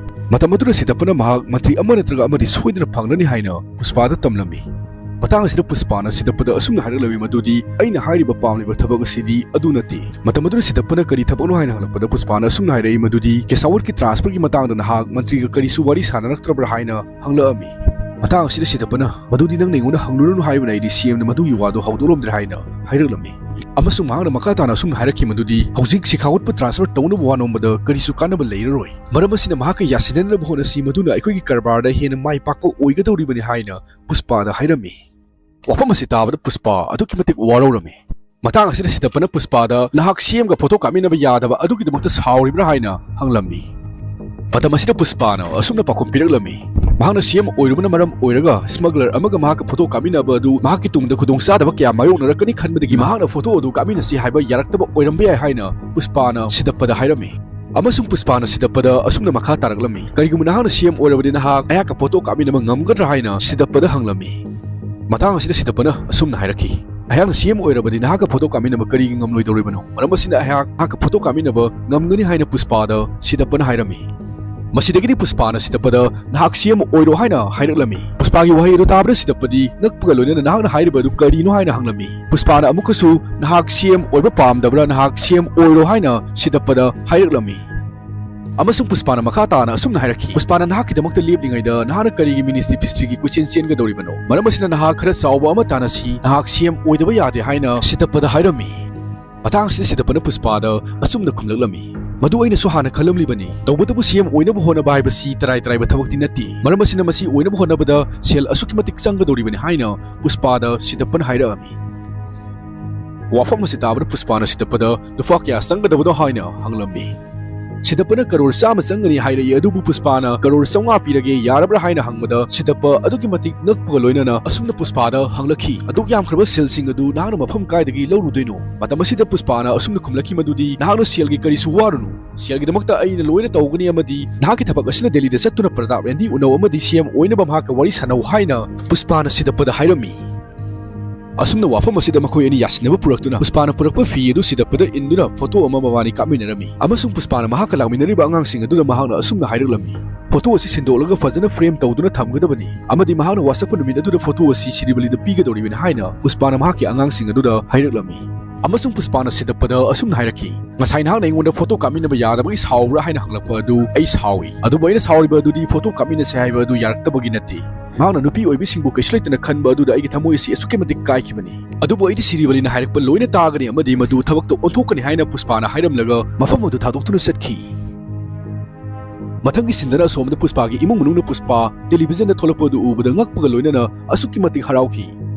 ꯃꯇꯝ ꯑꯗꯨꯗ ꯁꯤꯗꯞꯄꯅ ꯃꯍꯥꯛ ꯃꯟꯇ꯭ꯔꯤ ꯑꯃ ꯅꯠꯇ꯭ꯔꯒ ꯑꯃꯗꯤ ꯁꯣꯏꯗꯅ ꯐꯪꯂꯅꯤ ꯍꯥꯏꯅ ꯄꯨꯁꯄꯥꯗ ꯇꯝꯂꯝꯃꯤ꯫ ꯃꯇꯥꯡ ꯑꯁꯤꯗ ꯄꯨꯁꯄꯥꯅ ꯁꯤꯗꯞꯄꯗ ꯑꯁꯨꯝꯅ ꯍꯥꯏꯔꯛꯂꯝꯃꯤ ꯃꯗꯨꯗꯤ, "ꯑꯩꯅ ꯍꯥꯏꯔꯤꯕ ꯄꯥꯝꯂꯤꯕ ꯊꯕꯛ ꯑꯁꯤꯗꯤ ꯑꯗꯨ ꯅꯠꯇꯦ"꯫ ꯃꯇꯝ ꯑꯗꯨꯗ ꯁꯤꯗꯞꯄꯅ ꯀꯔꯤ ꯊꯕꯛꯅꯣ ꯍꯥꯏꯅ ꯍꯪꯂꯛꯄꯗ ꯄꯨꯁꯄꯥꯅ ꯑꯁꯨꯝꯅ ꯍꯥꯏꯔꯛꯏ ꯃꯗꯨꯗꯤ, "ꯀꯦꯁꯥꯋꯠꯀꯤ ꯇ꯭ꯔꯥꯟꯁꯐꯔꯒꯤ ꯃꯇꯥꯡꯗ ꯅꯍꯥꯛ ꯃꯟꯇ꯭ꯔꯤꯒ ꯀꯔꯤꯁꯨ ꯋꯥꯔꯤ ꯁꯥꯟꯅꯔꯛꯇ꯭ꯔꯕ꯭ꯔꯥ?" ꯍꯥꯏꯅ ꯍꯪꯂꯛꯂꯝꯃꯤ꯫ ꯃꯇꯥꯡ ꯑꯁꯤꯗ ꯁꯤꯗꯞꯄꯅ, "ꯃꯗꯨꯗꯤ ꯅꯪꯅ ꯑꯩꯉꯣꯟꯗ ꯍꯪꯂꯨꯔꯅꯨ ꯍꯥꯏꯕꯅ ꯑꯩꯗꯤ ꯁꯤ ꯑꯦꯝꯗ ꯃꯗꯨꯒꯤ ꯋꯥꯗꯨ ꯍꯧꯗꯣꯛꯂꯝꯗ꯭ꯔꯦ" ꯍꯥꯏꯅ ꯍꯥꯏꯔꯛꯂꯝꯃꯤ꯫ ꯑꯃꯁꯨꯡ ꯃꯍꯥꯛꯅ ꯃꯈꯥ ꯇꯥꯅ ꯑꯁꯨꯝꯅ ꯍꯥꯏꯔꯛꯈꯤ ꯃꯗꯨꯗꯤ, "ꯍꯧꯖꯤꯛ ꯁꯤꯈꯥꯋꯠꯄꯨ ꯇ꯭ꯔꯥꯟꯁꯐꯔ ꯇꯧꯅꯕ ꯋꯥ ꯅꯣꯝꯕꯗ ꯀꯔꯤꯁꯨ ꯀꯥꯟꯅꯕ ꯂꯩꯔꯔꯣꯏ꯫ ꯃꯔꯝ ꯑꯁꯤꯅ ꯃꯍꯥꯛꯀ ꯌꯥꯁꯤꯟꯅꯅꯕ ꯍꯣꯠꯅꯁꯤ, ꯃꯗꯨꯅ ꯑꯩꯈꯣꯏꯒꯤ ꯀꯔꯕꯥꯔꯗ ꯍꯦꯟꯅ ꯃꯥꯏ ꯄꯥꯛꯄ ꯑꯣꯏꯒꯗꯧꯔꯤꯕꯅꯤ" ꯍꯥꯏꯅ ꯄꯨꯁꯄꯥꯗ ꯍꯥꯏꯔꯝꯃꯤ꯫ ꯋꯥꯐꯝ ꯑꯁꯤ ꯇꯥꯕꯗ ꯄꯨꯁꯄꯥ ꯑꯗꯨꯛꯀꯤ ꯃꯇꯤꯛ ꯋꯥꯔꯧꯔꯝꯃꯤ꯫ ꯃꯇꯥꯡ ꯑꯁꯤꯗ ꯁꯤꯗꯞꯄꯅ ꯄꯨꯁꯄꯥꯗ, "ꯅꯍꯥꯛ ꯁꯤ ꯑꯦꯝꯒ ꯐꯣꯇꯣ ꯀꯥꯞꯃꯤꯟꯅꯕ ꯌꯥꯗꯕ ꯑꯗꯨꯒꯤꯗꯃꯛꯇ ꯁꯥꯎꯔꯤꯕ꯭ꯔꯥ?" ꯍꯥꯏꯅ ꯍꯪꯂꯝꯃꯤ꯫ ꯃꯇꯝ ꯑꯁꯤꯗ ꯄꯨꯁꯄꯥꯅ ꯑꯁꯨꯝꯅ ꯄꯥꯎꯈꯨꯝ ꯄꯤꯔꯛꯂꯝꯃꯤ, ꯃꯍꯥꯛꯅ ꯁꯤ ꯑꯦꯝ ꯑꯣꯏꯔꯨꯕꯅ ꯃꯔꯝ ꯑꯣꯏꯔꯒ ꯁ꯭ꯃꯒꯂꯔ ꯑꯃꯒ ꯃꯍꯥꯛꯀ ꯐꯣꯇꯣ ꯀꯥꯞꯃꯤꯟꯅꯕ ꯑꯗꯨ ꯃꯍꯥꯛꯀꯤ ꯇꯨꯡꯗ ꯈꯨꯗꯣꯡꯆꯥꯗꯕ ꯀꯌꯥ ꯃꯥꯌꯣꯛꯅꯔꯛꯀꯅꯤ ꯈꯟꯕꯗꯒꯤ ꯃꯍꯥꯛꯅ ꯐꯣꯇꯣ ꯑꯗꯨ ꯀꯥꯞꯃꯤꯟꯅꯁꯤ ꯍꯥꯏꯕ ꯌꯥꯔꯛꯇꯕ ꯑꯣꯏꯔꯝꯕ ꯌꯥꯏ ꯍꯥꯏꯅ ꯄꯨꯁꯄꯥꯅ ꯁꯤꯗꯞꯄꯗ ꯍꯥꯏꯔꯝꯃꯤ꯫ ꯑꯃꯁꯨꯡ ꯄꯨꯁꯄꯥꯅ ꯁꯤꯗꯞꯄꯗ ꯑꯁꯨꯝꯅ ꯃꯈꯥ ꯇꯥꯔꯛꯂꯝꯃꯤ, "ꯀꯔꯤꯒꯨꯝꯕ ꯅꯍꯥꯛꯅ ꯁꯤ ꯑꯦꯝ ꯑꯣꯏꯔꯕꯗꯤ ꯅꯍꯥꯛ ꯑꯩꯍꯥꯛꯀ ꯐꯣꯇꯣ ꯀꯥꯞꯃꯤꯟꯅꯕ ꯉꯝꯒꯗ꯭ꯔꯥ?" ꯍꯥꯏꯅ ꯁꯤꯗꯞꯄꯗ ꯍꯪꯂꯝꯃꯤ꯫ ꯃꯇꯥꯡ ꯑꯁꯤꯗ ꯁꯤꯗꯞꯄꯅ ꯑꯁꯨꯝꯅ ꯍꯥꯏꯔꯛꯈꯤ, "ꯑꯩꯍꯥꯛꯅ ꯁꯤ ꯑꯦꯝ ꯑꯣꯏꯔꯕꯗꯤ ꯅꯍꯥꯛꯀ ꯐꯣꯇꯣ ꯀꯥꯞꯃꯤꯟꯅꯕ ꯀꯔꯤꯒꯤ ꯉꯝꯂꯣꯏꯗꯧꯔꯤꯕꯅꯣ? ꯃꯔꯝ ꯑꯁꯤꯅ ꯑꯩꯍꯥꯛ ꯅꯍꯥꯛꯀ ꯐꯣꯇꯣ ꯀꯥꯞꯃꯤꯟꯅꯕ ꯉꯝꯒꯅꯤ" ꯍꯥꯏꯅ ꯄꯨꯁꯄꯥꯗ ꯁꯤꯗꯞꯄꯅ ꯍꯥꯏꯔꯝꯃꯤ꯫ ꯃꯁꯤꯗꯒꯤꯗꯤ ꯄꯨꯁꯄꯥꯅ ꯁꯤꯗꯞꯄꯗ, "ꯅꯍꯥꯛ ꯁꯤ ꯑꯦꯝ ꯑꯣꯏꯔꯣ" ꯍꯥꯏꯅ ꯍꯥꯏꯔꯛꯂꯝꯃꯤ꯫ ꯄꯨꯁꯄꯥꯒꯤ ꯋꯥꯍꯩ ꯑꯗꯨ ꯇꯥꯕꯗ ꯁꯤꯗꯞꯄꯗꯤ ꯉꯛꯄꯒ ꯂꯣꯏꯅꯅ, "ꯅꯍꯥꯛꯅ ꯍꯥꯏꯔꯤꯕ ꯑꯗꯨ ꯀꯔꯤꯅꯣ?" ꯍꯥꯏꯅ ꯍꯪꯂꯝꯃꯤ꯫ ꯄꯨꯁꯄꯥꯅ ꯑꯃꯨꯛꯀꯁꯨ, "ꯅꯍꯥꯛ ꯁꯤ ꯑꯦꯝ ꯑꯣꯏꯕ ꯄꯥꯝꯗꯕ꯭ꯔꯥ? ꯅꯍꯥꯛ ꯁꯤ ꯑꯦꯝ ꯑꯣꯏꯔꯣ" ꯍꯥꯏꯅ ꯁꯤꯗꯞꯄꯗ ꯍꯥꯏꯔꯛꯂꯝꯃꯤ꯫ ꯑꯃꯁꯨꯡ ꯄꯨꯁꯄꯥꯅ ꯃꯈꯥ ꯇꯥꯅ ꯑꯁꯨꯝꯅ ꯍꯥꯏꯔꯛꯈꯤ, "ꯄꯨꯁꯄꯥꯅ ꯅꯍꯥꯛꯀꯤꯗꯃꯛꯇ ꯂꯦꯞꯂꯤꯉꯩꯗ ꯅꯍꯥꯛꯅ ꯀꯔꯤꯒꯤ ꯃꯤꯅꯤꯁꯇ꯭ꯔꯤ ꯐꯤꯁꯇ꯭ꯔꯤꯒꯤ ꯀꯣꯏꯆꯦꯟ ꯆꯦꯟꯒꯗꯧꯔꯤꯕꯅꯣ? ꯃꯔꯝ ꯑꯁꯤꯅ ꯅꯍꯥꯛ ꯈꯔ ꯆꯥꯎꯕ ꯑꯃ ꯇꯥꯟꯅꯁꯤ, ꯅꯍꯥꯛ ꯁꯤ ꯑꯦꯝ ꯑꯣꯏꯗꯕ ꯌꯥꯗꯦ" ꯍꯥꯏꯅ ꯁꯤꯗꯞꯄꯗ ꯍꯥꯏꯔꯝꯃꯤ꯫ ꯃꯇꯥꯡ ꯑꯁꯤꯗ ꯁꯤꯗꯞꯄꯅ ꯄꯨꯁꯄꯥꯗ ꯑꯁꯨꯝꯅ ꯈꯨꯝꯂꯛꯂꯝꯃꯤ, ꯃꯗꯨ ꯑꯩꯅꯁꯨ ꯍꯥꯟꯅ ꯈꯜꯂꯝꯂꯤꯕꯅꯤ꯫ ꯇꯧꯕꯇꯕꯨ ꯁꯤ ꯑꯦꯝ ꯑꯣꯏꯅꯕ ꯍꯣꯠꯅꯕ ꯍꯥꯏꯕꯁꯤ ꯇꯔꯥꯏ ꯇꯔꯥꯏꯕ ꯊꯕꯛꯇꯤ ꯅꯠꯇꯦ꯫ ꯃꯔꯝ ꯑꯁꯤꯅ ꯃꯁꯤ ꯑꯣꯏꯅꯕ ꯍꯣꯠꯅꯕꯗ ꯁꯦꯜ ꯑꯁꯨꯛꯀꯤ ꯃꯇꯤꯛ ꯆꯪꯒꯗꯧꯔꯤꯕꯅꯤ ꯍꯥꯏꯅ ꯄꯨꯁꯄꯥꯗ ꯁꯤꯗꯞꯄꯅ ꯍꯥꯏꯔꯛꯑꯝꯃꯤ꯫ ꯋꯥꯐꯝ ꯑꯁꯤ ꯇꯥꯕꯗ ꯄꯨꯁꯄꯥꯅ ꯁꯤꯗꯞꯄꯗ ꯂꯨꯄꯥ ꯀꯌꯥ ꯆꯪꯒꯗꯕꯅꯣ ꯍꯥꯏꯅ ꯍꯪꯂꯝꯃꯤ꯫ ꯁꯤꯗꯞꯄꯅ ꯀꯔꯣꯔ ꯆꯥꯝꯃ ꯆꯪꯒꯅꯤ ꯍꯥꯏꯔꯛꯏ, ꯑꯗꯨꯕꯨ ꯄꯨꯁꯄꯥꯅ ꯀꯔꯣꯔ ꯆꯥꯝꯃꯉꯥ ꯄꯤꯔꯒꯦ, ꯌꯥꯔꯕ꯭ꯔꯥ ꯍꯥꯏꯅ ꯍꯪꯕꯗ ꯁꯤꯗꯞꯄ ꯑꯗꯨꯛꯀꯤ ꯃꯇꯤꯛ ꯉꯛꯄꯒ ꯂꯣꯏꯅꯅ ꯑꯁꯨꯝꯅ ꯄꯨꯁꯄꯥꯗ ꯍꯪꯂꯛꯈꯤ, "ꯑꯗꯨꯛ ꯌꯥꯝꯈ꯭ꯔꯕ ꯁꯦꯜꯁꯤꯡ ꯑꯗꯨ ꯅꯍꯥꯛꯅ ꯃꯐꯝ ꯀꯥꯏꯗꯒꯤ ꯂꯧꯔꯨꯗꯣꯏꯅꯣ?" ꯃꯇꯝ ꯑꯁꯤꯗ ꯄꯨꯁꯄꯥꯅ ꯑꯁꯨꯝꯅ ꯈꯨꯝꯂꯛꯈꯤ ꯃꯗꯨꯗꯤ, "ꯅꯍꯥꯛꯅ ꯁꯦꯜꯒꯤ ꯀꯔꯤꯁꯨ ꯋꯥꯔꯨꯅꯨ, ꯁꯦꯜꯒꯤꯗꯃꯛꯇ ꯑꯩꯅ ꯂꯣꯏꯅ ꯇꯧꯒꯅꯤ ꯑꯃꯗꯤ ꯅꯍꯥꯛꯀꯤ ꯊꯕꯛ ꯑꯁꯤꯅ ꯗꯦꯜꯂꯤꯗ ꯆꯠꯇꯨꯅ ꯄ꯭ꯔꯇꯥꯞ ꯔꯦꯟꯗꯤ ꯎꯅꯧ ꯑꯃꯗꯤ ꯁꯤ ꯑꯦꯝ ꯑꯣꯏꯅꯕ ꯃꯍꯥꯛꯀ ꯋꯥꯔꯤ ꯁꯥꯟꯅꯧ" ꯍꯥꯏꯅ ꯄꯨꯁꯄꯥꯅ ꯁꯤꯗꯞꯄꯗ ꯍꯥꯏꯔꯝꯃꯤ꯫ ꯑꯁꯨꯝꯅ ꯋꯥꯐꯝ ꯑꯁꯤꯗ ꯃꯈꯣꯏ ꯑꯅꯤ ꯌꯥꯁꯤꯟꯅꯕ ꯄꯨꯔꯛꯇꯨꯅ ꯄꯨꯁꯄꯥꯅ ꯄꯨꯔꯛꯄ ꯐꯤ ꯑꯗꯨ ꯁꯤꯗꯞꯄꯗ ꯏꯟꯗꯨꯅ ꯐꯣꯇꯣ ꯑꯃ ꯃꯕꯥꯅꯤ ꯀꯥꯞꯃꯤꯟꯅꯔꯝꯃꯤ꯫ ꯑꯃꯁꯨꯡ ꯄꯨꯁꯄꯥꯅ ꯃꯍꯥꯛꯀ ꯂꯥꯛꯃꯤꯟꯅꯔꯤꯕ ꯑꯉꯥꯡꯁꯤꯡ ꯑꯗꯨꯗ ꯃꯍꯥꯛꯅ ꯑꯁꯨꯝꯅ ꯍꯥꯏꯔꯛꯂꯝꯃꯤ, "ꯐꯣꯇꯣ ꯑꯁꯤ ꯁꯤꯟꯗꯣꯛꯂꯒ ꯐꯖꯅ ꯐ꯭ꯔꯦꯝ ꯇꯧꯗꯨꯅ ꯊꯝꯒꯗꯕꯅꯤ" ꯑꯃꯗꯤ ꯃꯍꯥꯛꯅ ꯋꯥꯁꯛꯄ ꯅꯨꯃꯤꯠ ꯑꯗꯨꯗ ꯐꯣꯇꯣ ꯑꯁꯤ ꯁꯤꯔꯤꯕꯂꯤꯗ ꯄꯤꯒꯗꯧꯔꯤꯕꯅꯤ ꯍꯥꯏꯅ ꯄꯨꯁꯄꯥꯅ ꯃꯍꯥꯛꯀꯤ ꯑꯉꯥꯡꯁꯤꯡ ꯑꯗꯨꯗ ꯍꯥꯏꯔꯛꯂꯝꯃꯤ꯫ ꯑꯃꯁꯨꯡ ꯄꯨꯁꯄꯥꯅ ꯁꯤꯗꯞꯄꯗ ꯑꯁꯨꯝꯅ ꯍꯥꯏꯔꯛꯈꯤ, "ꯉꯁꯥꯏ ꯅꯍꯥꯛꯅ ꯑꯩꯉꯣꯟꯗ ꯐꯣꯇꯣ ꯀꯥꯞꯃꯤꯟꯅꯕ ꯌꯥꯗꯕꯒꯤ ꯁꯥꯎꯕ꯭ꯔꯥ ꯍꯥꯏꯅ ꯍꯪꯂꯛꯄ ꯑꯗꯨ ꯑꯩ ꯁꯥꯎꯏ, ꯑꯗꯨꯕꯨ ꯑꯩꯅ ꯁꯥꯎꯔꯤꯕ ꯑꯗꯨꯗꯤ ꯐꯣꯇꯣ ꯀꯥꯞꯃꯤꯟꯅꯁꯦ ꯍꯥꯏꯕ ꯑꯗꯨ ꯌꯥꯔꯛꯇꯕꯒꯤ ꯅꯠꯇꯦ꯫ ꯃꯍꯥꯛꯅ ꯅꯨꯄꯤ ꯑꯣꯏꯕꯤꯁꯤꯡꯕꯨ ꯀꯩꯁꯨ ꯂꯩꯇꯅ ꯈꯟꯕ ꯑꯗꯨꯗ ꯑꯩꯒꯤ ꯊꯃꯣꯏ ꯑꯁꯤ ꯑꯁꯨꯛꯀꯤ ꯃꯇꯤꯛ ꯀꯥꯏꯈꯤꯕꯅꯤ꯫ ꯑꯗꯨꯕꯨ ꯑꯩꯗꯤ ꯁꯤꯔꯤꯕꯂꯤꯅ ꯍꯥꯏꯔꯛꯄ ꯂꯣꯏꯅ ꯇꯥꯒꯅꯤ ꯑꯃꯗꯤ ꯃꯗꯨ ꯊꯕꯛꯇ ꯑꯣꯟꯊꯣꯛꯀꯅꯤ" ꯍꯥꯏꯅ ꯄꯨꯁꯄꯥꯅ ꯍꯥꯏꯔꯝꯂꯒ ꯃꯐꯝ ꯑꯗꯨ ꯊꯥꯗꯣꯛꯇꯨꯅ ꯆꯠꯈꯤ꯫ ꯃꯊꯪꯒꯤ ꯁꯤꯟꯗꯅ ꯑꯁꯣꯝꯗ ꯄꯨꯁꯄꯥꯒꯤ ꯏꯃꯨꯡ ꯃꯅꯨꯡꯅ ꯄꯨꯁꯄꯥ ꯇꯦꯂꯤꯚꯤꯖꯟꯗ ꯊꯣꯛꯂꯛꯄ ꯑꯗꯨ ꯎꯕꯗ ꯉꯛꯄꯒ ꯂꯣꯏꯅꯅ ꯑꯁꯨꯛꯀꯤ ꯃꯇꯤꯛ ꯍꯔꯥꯎꯈꯤ꯫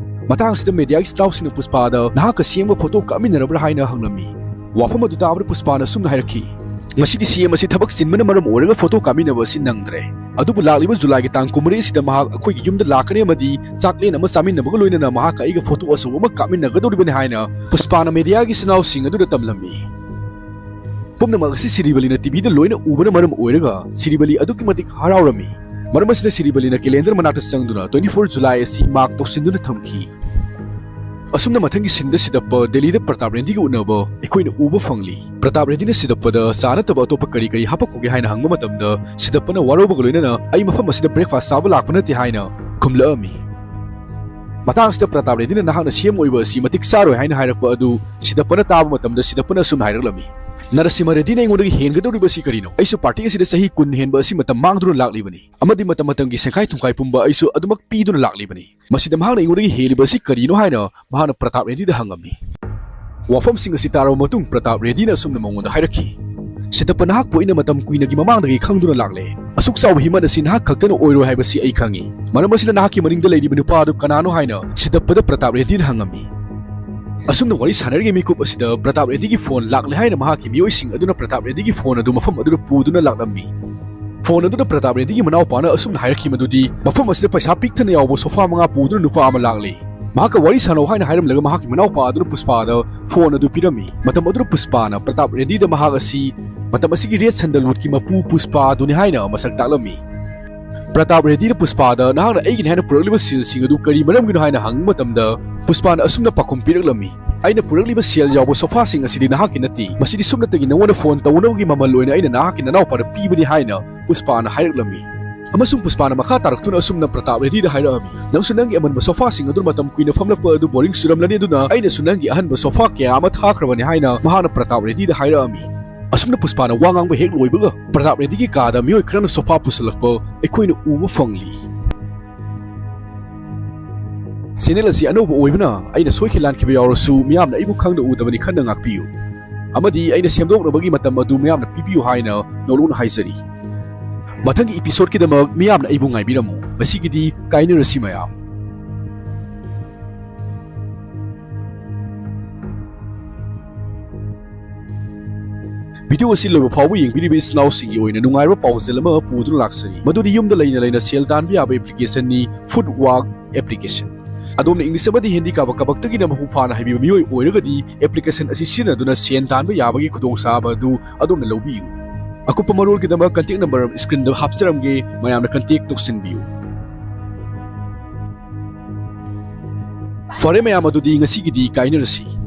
ꯃꯇꯥꯡ ꯑꯁꯤꯗ ꯃꯦꯗꯤꯌꯥꯒꯤ ꯏꯆꯤꯜ ꯏꯅꯥꯎꯁꯤꯡꯅ ꯄꯨꯁꯄꯥꯗ, "ꯅꯍꯥꯛꯀ ꯁꯤ ꯑꯦꯝꯒ ꯐꯣꯇꯣ ꯀꯥꯞꯃꯤꯟꯅꯔꯕ꯭ꯔꯥ?" ꯍꯥꯏꯅ ꯍꯪꯂꯝꯃꯤ꯫ ꯋꯥꯐꯝ ꯑꯗꯨ ꯇꯥꯕꯗ ꯄꯨꯁꯄꯥꯅ ꯑꯁꯨꯝꯅ ꯍꯥꯏꯔꯛꯈꯤ, "ꯉꯁꯤꯗꯤ ꯁꯤ ꯑꯦꯝ ꯑꯁꯤ ꯊꯕꯛ ꯆꯤꯟꯕꯅ ꯃꯔꯝ ꯑꯣꯏꯔꯒ ꯐꯣꯇꯣ ꯀꯥꯞꯃꯤꯟꯅꯕ ꯑꯁꯤ ꯅꯪꯗ꯭ꯔꯦ꯫ ꯑꯗꯨꯕꯨ ꯂꯥꯛꯂꯤꯕ ꯖꯨꯂꯥꯏꯒꯤ ꯇꯥꯡ ꯀꯨꯟꯃꯔꯤ ꯑꯁꯤꯗ ꯃꯍꯥꯛ ꯑꯩꯈꯣꯏꯒꯤ ꯌꯨꯝꯗ ꯂꯥꯛꯀꯅꯤ ꯑꯃꯗꯤ ꯆꯥꯛꯂꯦꯟ ꯑꯃ ꯆꯥꯃꯤꯟꯅꯕꯒ ꯂꯣꯏꯅꯅ ꯃꯍꯥꯛꯀ ꯑꯩꯒ ꯐꯣꯇꯣ ꯑꯆꯧꯕ ꯑꯃ ꯀꯥꯞꯃꯤꯟꯅꯒꯗꯧꯔꯤꯕꯅꯤ" ꯍꯥꯏꯅ ꯄꯨꯁꯄꯥꯅ ꯃꯦꯗꯤꯌꯥꯒꯤ ꯏꯆꯤꯜ ꯏꯅꯥꯎꯁꯤꯡ ꯑꯗꯨꯗ ꯇꯝꯂꯝꯃꯤ꯫ ꯄꯨꯝꯅꯃꯛ ꯑꯁꯤ ꯁꯤꯔꯤꯕꯂꯤꯅ ꯇꯤꯚꯤꯗ ꯂꯣꯏꯅ ꯎꯕꯅ ꯃꯔꯝ ꯑꯣꯏꯔꯒ ꯁꯤꯔꯤꯕꯂꯤ ꯑꯗꯨꯛꯀꯤ ꯃꯇꯤꯛ ꯍꯔꯥꯎꯔꯝꯃꯤ꯫ ꯃꯔꯝ ꯑꯁꯤꯅ ꯁꯤꯔꯤꯕꯂꯤꯅ ꯀꯦꯂꯦꯟꯗꯔ ꯃꯅꯥꯛꯇ ꯆꯪꯗꯨꯅ twenty four July ꯑꯁꯤ ꯃꯥꯔꯛ ꯇꯧꯁꯤꯟꯗꯨꯅ ꯊꯝꯈꯤ꯫ ꯑꯁꯨꯝꯅ ꯃꯊꯪꯒꯤ ꯁꯤꯟꯗ ꯁꯤꯗꯞꯄ ꯗꯦꯜꯂꯤꯗ ꯄ꯭ꯔꯇꯥꯞ ꯔꯦꯗꯤꯒ ꯎꯅꯕ ꯑꯩꯈꯣꯏꯅ ꯎꯕ ꯐꯪꯂꯤ꯫ ꯄ꯭ꯔꯇꯥꯞ ꯔꯦꯗꯤꯅ ꯁꯤꯗꯞꯄꯗ ꯆꯥ ꯅꯠꯇꯕ ꯑꯇꯣꯞꯄ ꯀꯔꯤ ꯀꯔꯤ ꯍꯥꯄꯛꯈꯣꯒꯦ ꯍꯥꯏꯅ ꯍꯪꯕ ꯃꯇꯝꯗ ꯁꯤꯗꯞꯄꯅ ꯋꯥꯔꯧꯕꯒ ꯂꯣꯏꯅꯅ, "ꯑꯩ ꯃꯐꯝ ꯑꯁꯤꯗ ꯕ꯭ꯔꯦꯛꯐꯥꯁ ꯆꯥꯕ ꯂꯥꯛꯄ ꯅꯠꯇꯦ" ꯍꯥꯏꯅ ꯈꯨꯝꯂꯛꯑꯝꯃꯤ꯫ ꯃꯇꯥꯡ ꯑꯁꯤꯗ ꯄ꯭ꯔꯇꯥꯞ ꯔꯦꯗꯤꯅ, "ꯅꯍꯥꯛꯅ ꯁꯤ ꯑꯦꯝ ꯑꯣꯏꯕ ꯑꯁꯤ ꯃꯇꯤꯛ ꯆꯥꯔꯣꯏ" ꯍꯥꯏꯅ ꯍꯥꯏꯔꯛꯄ ꯑꯗꯨ ꯁꯤꯗꯞꯄꯅ ꯇꯥꯕ ꯃꯇꯝꯗ ꯁꯤꯗꯞꯄꯅ ꯑꯁꯨꯝꯅ ꯍꯥꯏꯔꯛꯂꯝꯃꯤ, "ꯅꯔꯁꯤꯃ ꯔꯦꯗꯤꯅ ꯑꯩꯉꯣꯟꯗꯒꯤ ꯍꯦꯟꯒꯗꯧꯔꯤꯕ ꯑꯁꯤ ꯀꯔꯤꯅꯣ? ꯑꯩꯁꯨ ꯄꯥꯔꯇꯤ ꯑꯁꯤꯗ ꯆꯍꯤ ꯀꯨꯟ ꯍꯦꯟꯕ ꯑꯁꯤ ꯃꯇꯝ ꯃꯥꯡꯗꯨꯅ ꯂꯥꯛꯂꯤꯕꯅꯤ ꯑꯃꯗꯤ ꯃꯇꯝ ꯃꯇꯝꯒꯤ ꯁꯦꯡꯈꯥꯏ ꯊꯨꯡꯈꯥꯏ ꯄꯨꯝꯕ ꯑꯩꯁꯨ ꯑꯗꯨꯃꯛ ꯄꯤꯗꯨꯅ ꯂꯥꯛꯂꯤꯕꯅꯤ꯫ ꯃꯁꯤꯗ ꯃꯍꯥꯛꯅ ꯑꯩꯉꯣꯟꯗꯒꯤ ꯍꯦꯜꯂꯤꯕ ꯑꯁꯤ ꯀꯔꯤꯅꯣ?" ꯍꯥꯏꯅ ꯃꯍꯥꯛꯅ ꯄ꯭ꯔꯇꯥꯞ ꯔꯦꯗꯤꯗ ꯍꯪꯉꯝꯃꯤ꯫ ꯋꯥꯐꯝꯁꯤꯡ ꯑꯁꯤ ꯇꯥꯔꯕ ꯃꯇꯨꯡ ꯄ꯭ꯔꯇꯥꯞ ꯔꯦꯗꯤꯅ ꯑꯁꯨꯝꯅ ꯃꯉꯣꯟꯗ ꯍꯥꯏꯔꯛꯈꯤ, ꯁꯤꯗꯞꯄ, ꯅꯍꯥꯛꯄꯨ ꯑꯩꯅ ꯃꯇꯝ ꯀꯨꯏꯅꯒꯤ ꯃꯃꯥꯡꯗꯒꯤ ꯈꯪꯗꯨꯅ ꯂꯥꯛꯂꯦ꯫ ꯑꯁꯨꯛ ꯆꯥꯎꯕ ꯍꯤꯃꯟ ꯑꯁꯤ ꯅꯍꯥꯛ ꯈꯛꯇꯅ ꯑꯣꯏꯔꯣꯏ ꯍꯥꯏꯕꯁꯤ ꯑꯩ ꯈꯪꯏ꯫ ꯃꯔꯝ ꯑꯁꯤꯅ ꯅꯍꯥꯛꯀꯤ ꯃꯅꯤꯡꯗ ꯂꯩꯔꯤꯕ ꯅꯨꯄꯥ ꯑꯗꯨ ꯀꯅꯥꯅꯣ ꯍꯥꯏꯅ ꯁꯤꯗꯞꯄꯗ ꯄ꯭ꯔꯇꯥꯞ ꯔꯦꯗꯤꯅ ꯍꯪꯉꯝꯃꯤ꯫ ꯑꯁꯨꯝꯅ ꯋꯥꯔꯤ ꯁꯥꯟꯅꯔꯤꯉꯩ ꯃꯤꯀꯨꯞ ꯑꯁꯤꯗ ꯄ꯭ꯔꯇꯥꯞ ꯔꯦꯗꯤꯒꯤ ꯐꯣꯟ ꯂꯥꯛꯂꯦ ꯍꯥꯏꯅ ꯃꯍꯥꯛꯀꯤ ꯃꯤꯑꯣꯏꯁꯤꯡ ꯑꯗꯨꯅ ꯄ꯭ꯔꯇꯥꯞ ꯔꯦꯗꯤꯒꯤ ꯐꯣꯟ ꯑꯗꯨ ꯃꯐꯝ ꯑꯗꯨꯗ ꯄꯨꯗꯨꯅ ꯂꯥꯛꯂꯝꯃꯤ꯫ ꯐꯣꯟ ꯑꯗꯨꯗ ꯄ꯭ꯔꯇꯥꯞ ꯔꯦꯗꯤꯒꯤ ꯃꯅꯥꯎꯄꯥꯅ ꯑꯁꯨꯝꯅ ꯍꯥꯏꯔꯛꯈꯤ ꯃꯗꯨꯗꯤ, ꯃꯐꯝ ꯑꯁꯤꯗ ꯄꯩꯁꯥ ꯄꯤꯛ ꯊꯟꯅ ꯌꯥꯎꯕ ꯁꯣꯐꯥ ꯃꯉꯥ ꯄꯨꯗꯨꯅ ꯅꯨꯄꯥ ꯑꯃ ꯂꯥꯛꯂꯦ꯫ ꯃꯍꯥꯛꯀ ꯋꯥꯔꯤ ꯁꯥꯟꯅꯧ ꯍꯥꯏꯅ ꯍꯥꯏꯔꯝꯂꯒ ꯃꯍꯥꯛꯀꯤ ꯃꯅꯥꯎꯄꯥ ꯑꯗꯨꯅ ꯄꯨꯁꯄꯥꯗ ꯐꯣꯟ ꯑꯗꯨ ꯄꯤꯔꯝꯃꯤ꯫ ꯃꯇꯝ ꯑꯗꯨꯗ ꯄꯨꯁꯄꯥꯅ ꯄ꯭ꯔꯇꯥꯞ ꯔꯦꯗꯤꯗ ꯃꯍꯥꯛ ꯑꯁꯤ ꯃꯇꯝ ꯑꯁꯤꯒꯤ ꯔꯦꯠ ꯁꯟꯗꯜꯋꯨꯗꯀꯤ ꯃꯄꯨ ꯄꯨꯁꯄꯥ ꯑꯗꯨꯅꯤ ꯍꯥꯏꯅ ꯃꯁꯛ ꯇꯥꯛꯂꯝꯃꯤ꯫ ꯄ꯭ꯔꯇꯥꯞ ꯔꯦꯗꯤꯅ ꯄꯨꯁꯄꯥꯗ ꯅꯍꯥꯛꯅ ꯑꯩꯒꯤꯅꯤ ꯍꯥꯏꯅ ꯄꯨꯔꯛꯂꯤꯕ ꯁꯦꯜꯁꯤꯡ ꯑꯗꯨ ꯀꯔꯤ ꯃꯔꯝꯒꯤꯅꯣ ꯍꯥꯏꯅ ꯍꯪꯕ ꯃꯇꯝꯗ ꯄꯨꯁꯄꯥꯅ ꯑꯁꯨꯝꯅ ꯄꯥꯎꯈꯨꯝ ꯄꯤꯔꯛꯂꯝꯃꯤ, "ꯑꯩꯅ ꯄꯨꯔꯛꯂꯤꯕ ꯁꯦꯜ ꯌꯥꯎꯕ ꯁꯣꯐꯥꯁꯤꯡ ꯑꯁꯤꯗꯤ ꯅꯍꯥꯛꯀꯤ ꯅꯠꯇꯦ꯫ ꯃꯁꯤꯗꯤ ꯁꯨꯞꯅꯇꯒꯤ ꯅꯉꯣꯟꯗ ꯐꯣꯟ ꯇꯧꯅꯕꯒꯤ ꯃꯃꯜ ꯑꯣꯏꯅ ꯑꯩꯅ ꯅꯍꯥꯛꯀꯤ ꯅꯅꯥꯎꯄꯥꯗ ꯄꯤꯕꯅꯤ" ꯍꯥꯏꯅ ꯄꯨꯁꯄꯥꯅ ꯍꯥꯏꯔꯛꯂꯝꯃꯤ꯫ ꯑꯃꯁꯨꯡ ꯄꯨꯁꯄꯥꯅ ꯃꯈꯥ ꯇꯥꯔꯛꯇꯨꯅ ꯑꯁꯨꯝꯅ ꯄ꯭ꯔꯇꯥꯞ ꯔꯦꯗꯤꯗ ꯍꯥꯏꯔꯛꯑꯝꯃꯤ, "ꯅꯪꯁꯨ ꯅꯪꯒꯤ ꯑꯃꯟꯕ ꯁꯣꯐꯥꯁꯤꯡ ꯑꯗꯨ ꯃꯇꯝ ꯀꯨꯏꯅ ꯐꯝꯂꯛꯄ ꯑꯗꯨ ꯕꯣꯔꯤꯡ ꯆꯨꯔꯝꯂꯅꯤ, ꯑꯗꯨꯅ ꯑꯩꯅꯁꯨ ꯅꯪꯒꯤ ꯑꯍꯟꯕ ꯁꯣꯐꯥ ꯀꯌꯥ ꯑꯃ ꯊꯥꯈ꯭ꯔꯕꯅꯤ" ꯍꯥꯏꯅ ꯃꯍꯥꯛꯅ ꯄ꯭ꯔꯇꯥꯞ ꯔꯦꯗꯤꯗ ꯍꯥꯏꯔꯛꯑꯝꯃꯤ꯫ ꯑꯁꯨꯝꯅ ꯄꯨꯁꯄꯥꯅ ꯋꯥ ꯉꯥꯡꯕ ꯍꯦꯛ ꯂꯣꯏꯕꯒ ꯄ꯭ꯔꯇꯥꯞ ꯔꯦꯗꯤꯒꯤ ꯀꯥꯗ ꯃꯤꯑꯣꯏ ꯈꯔꯅ ꯁꯣꯐꯥ ꯄꯨꯁꯜꯂꯛꯄ ꯑꯩꯈꯣꯏꯅ ꯎꯕ ꯐꯪꯂꯤ꯫ ꯆꯦꯅꯦꯜ ꯑꯁꯤ ꯑꯅꯧꯕ ꯑꯣꯏꯕꯅ ꯑꯩꯅ ꯁꯣꯏꯈꯤ ꯂꯥꯟꯈꯤꯕ ꯌꯥꯎꯔꯁꯨ ꯃꯤꯌꯥꯝꯅ ꯑꯩꯕꯨ ꯈꯪꯅ ꯎꯗꯕꯅꯤ ꯈꯟꯅ ꯉꯥꯛꯄꯤꯌꯨ꯫ ꯑꯃꯗꯤ ꯑꯩꯅ ꯁꯦꯝꯗꯣꯛꯅꯕꯒꯤ ꯃꯇꯝ ꯑꯗꯨ ꯃꯤꯌꯥꯝꯅ ꯄꯤꯕꯤꯌꯨ ꯍꯥꯏꯅ ꯅꯣꯂꯨꯛꯅ ꯍꯥꯏꯖꯔꯤ꯫ ꯃꯊꯪꯒꯤ ꯏꯄꯤꯁꯣꯗꯀꯤꯗꯃꯛ ꯃꯤꯌꯥꯝꯅ ꯑꯩꯕꯨ ꯉꯥꯏꯕꯤꯔꯝꯃꯨ꯫ ꯉꯁꯤꯒꯤꯗꯤ ꯀꯥꯏꯅꯔꯁꯤ ꯃꯌꯥꯝ꯫ ꯚꯤꯗꯤꯑꯣ ꯑꯁꯤ ꯂꯣꯏꯕ ꯐꯥꯎꯕ ꯌꯦꯡꯕꯤꯔꯤꯕ ꯏꯆꯤꯟ ꯏꯅꯥꯎꯁꯤꯡꯒꯤ ꯑꯣꯏꯅ ꯅꯨꯡꯉꯥꯏꯕ ꯄꯥꯎꯖꯦꯜ ꯑꯃ ꯄꯨꯗꯨꯅ ꯂꯥꯛꯆꯔꯤ꯫ ꯃꯗꯨꯗꯤ ꯌꯨꯝꯗ ꯂꯩꯅ ꯂꯩꯅ ꯁꯦꯜ ꯇꯥꯟꯕ ꯌꯥꯕ ꯑꯦꯄ꯭ꯂꯤꯀꯦꯁꯟꯅꯤ, ꯐꯨꯗ ꯋꯥꯛ ꯑꯦꯄ꯭ꯂꯤꯀꯦꯁꯟ꯫ ꯑꯗꯣꯝꯅ ꯏꯪꯂꯤꯁ ꯑꯃꯗꯤ ꯍꯤꯟꯗꯤ ꯀꯥꯕꯛ ꯀꯥꯕꯛꯇꯒꯤꯅ ꯃꯄꯨꯡ ꯐꯥꯅ ꯍꯩꯕꯤꯕ ꯃꯤꯑꯣꯏ ꯑꯣꯏꯔꯒꯗꯤ ꯑꯦꯄ꯭ꯂꯤꯀꯦꯁꯟ ꯑꯁꯤ ꯁꯤꯖꯤꯟꯅꯗꯨꯅ ꯁꯦꯜ ꯇꯥꯟꯕ ꯌꯥꯕꯒꯤ ꯈꯨꯗꯣꯡꯆꯥꯕ ꯑꯗꯨ ꯑꯗꯣꯝꯅ ꯂꯧꯕꯤꯌꯨ꯫ ꯑꯀꯨꯞꯄ ꯃꯔꯣꯜꯒꯤꯗꯃꯛ ꯀꯟꯇꯦꯛ ꯅꯝꯕꯔ ꯁ꯭ꯀ꯭ꯔꯤꯟꯗ ꯍꯥꯞꯆꯔꯝꯒꯦ, ꯃꯌꯥꯝꯅ ꯀꯟꯇꯦꯛ ꯇꯧꯁꯤꯟꯕꯤꯌꯨ꯫ ꯐꯔꯦ ꯃꯌꯥꯝ, ꯑꯗꯨꯗꯤ ꯉꯁꯤꯒꯤꯗꯤ ꯀꯥꯏꯅꯔꯁꯤ꯫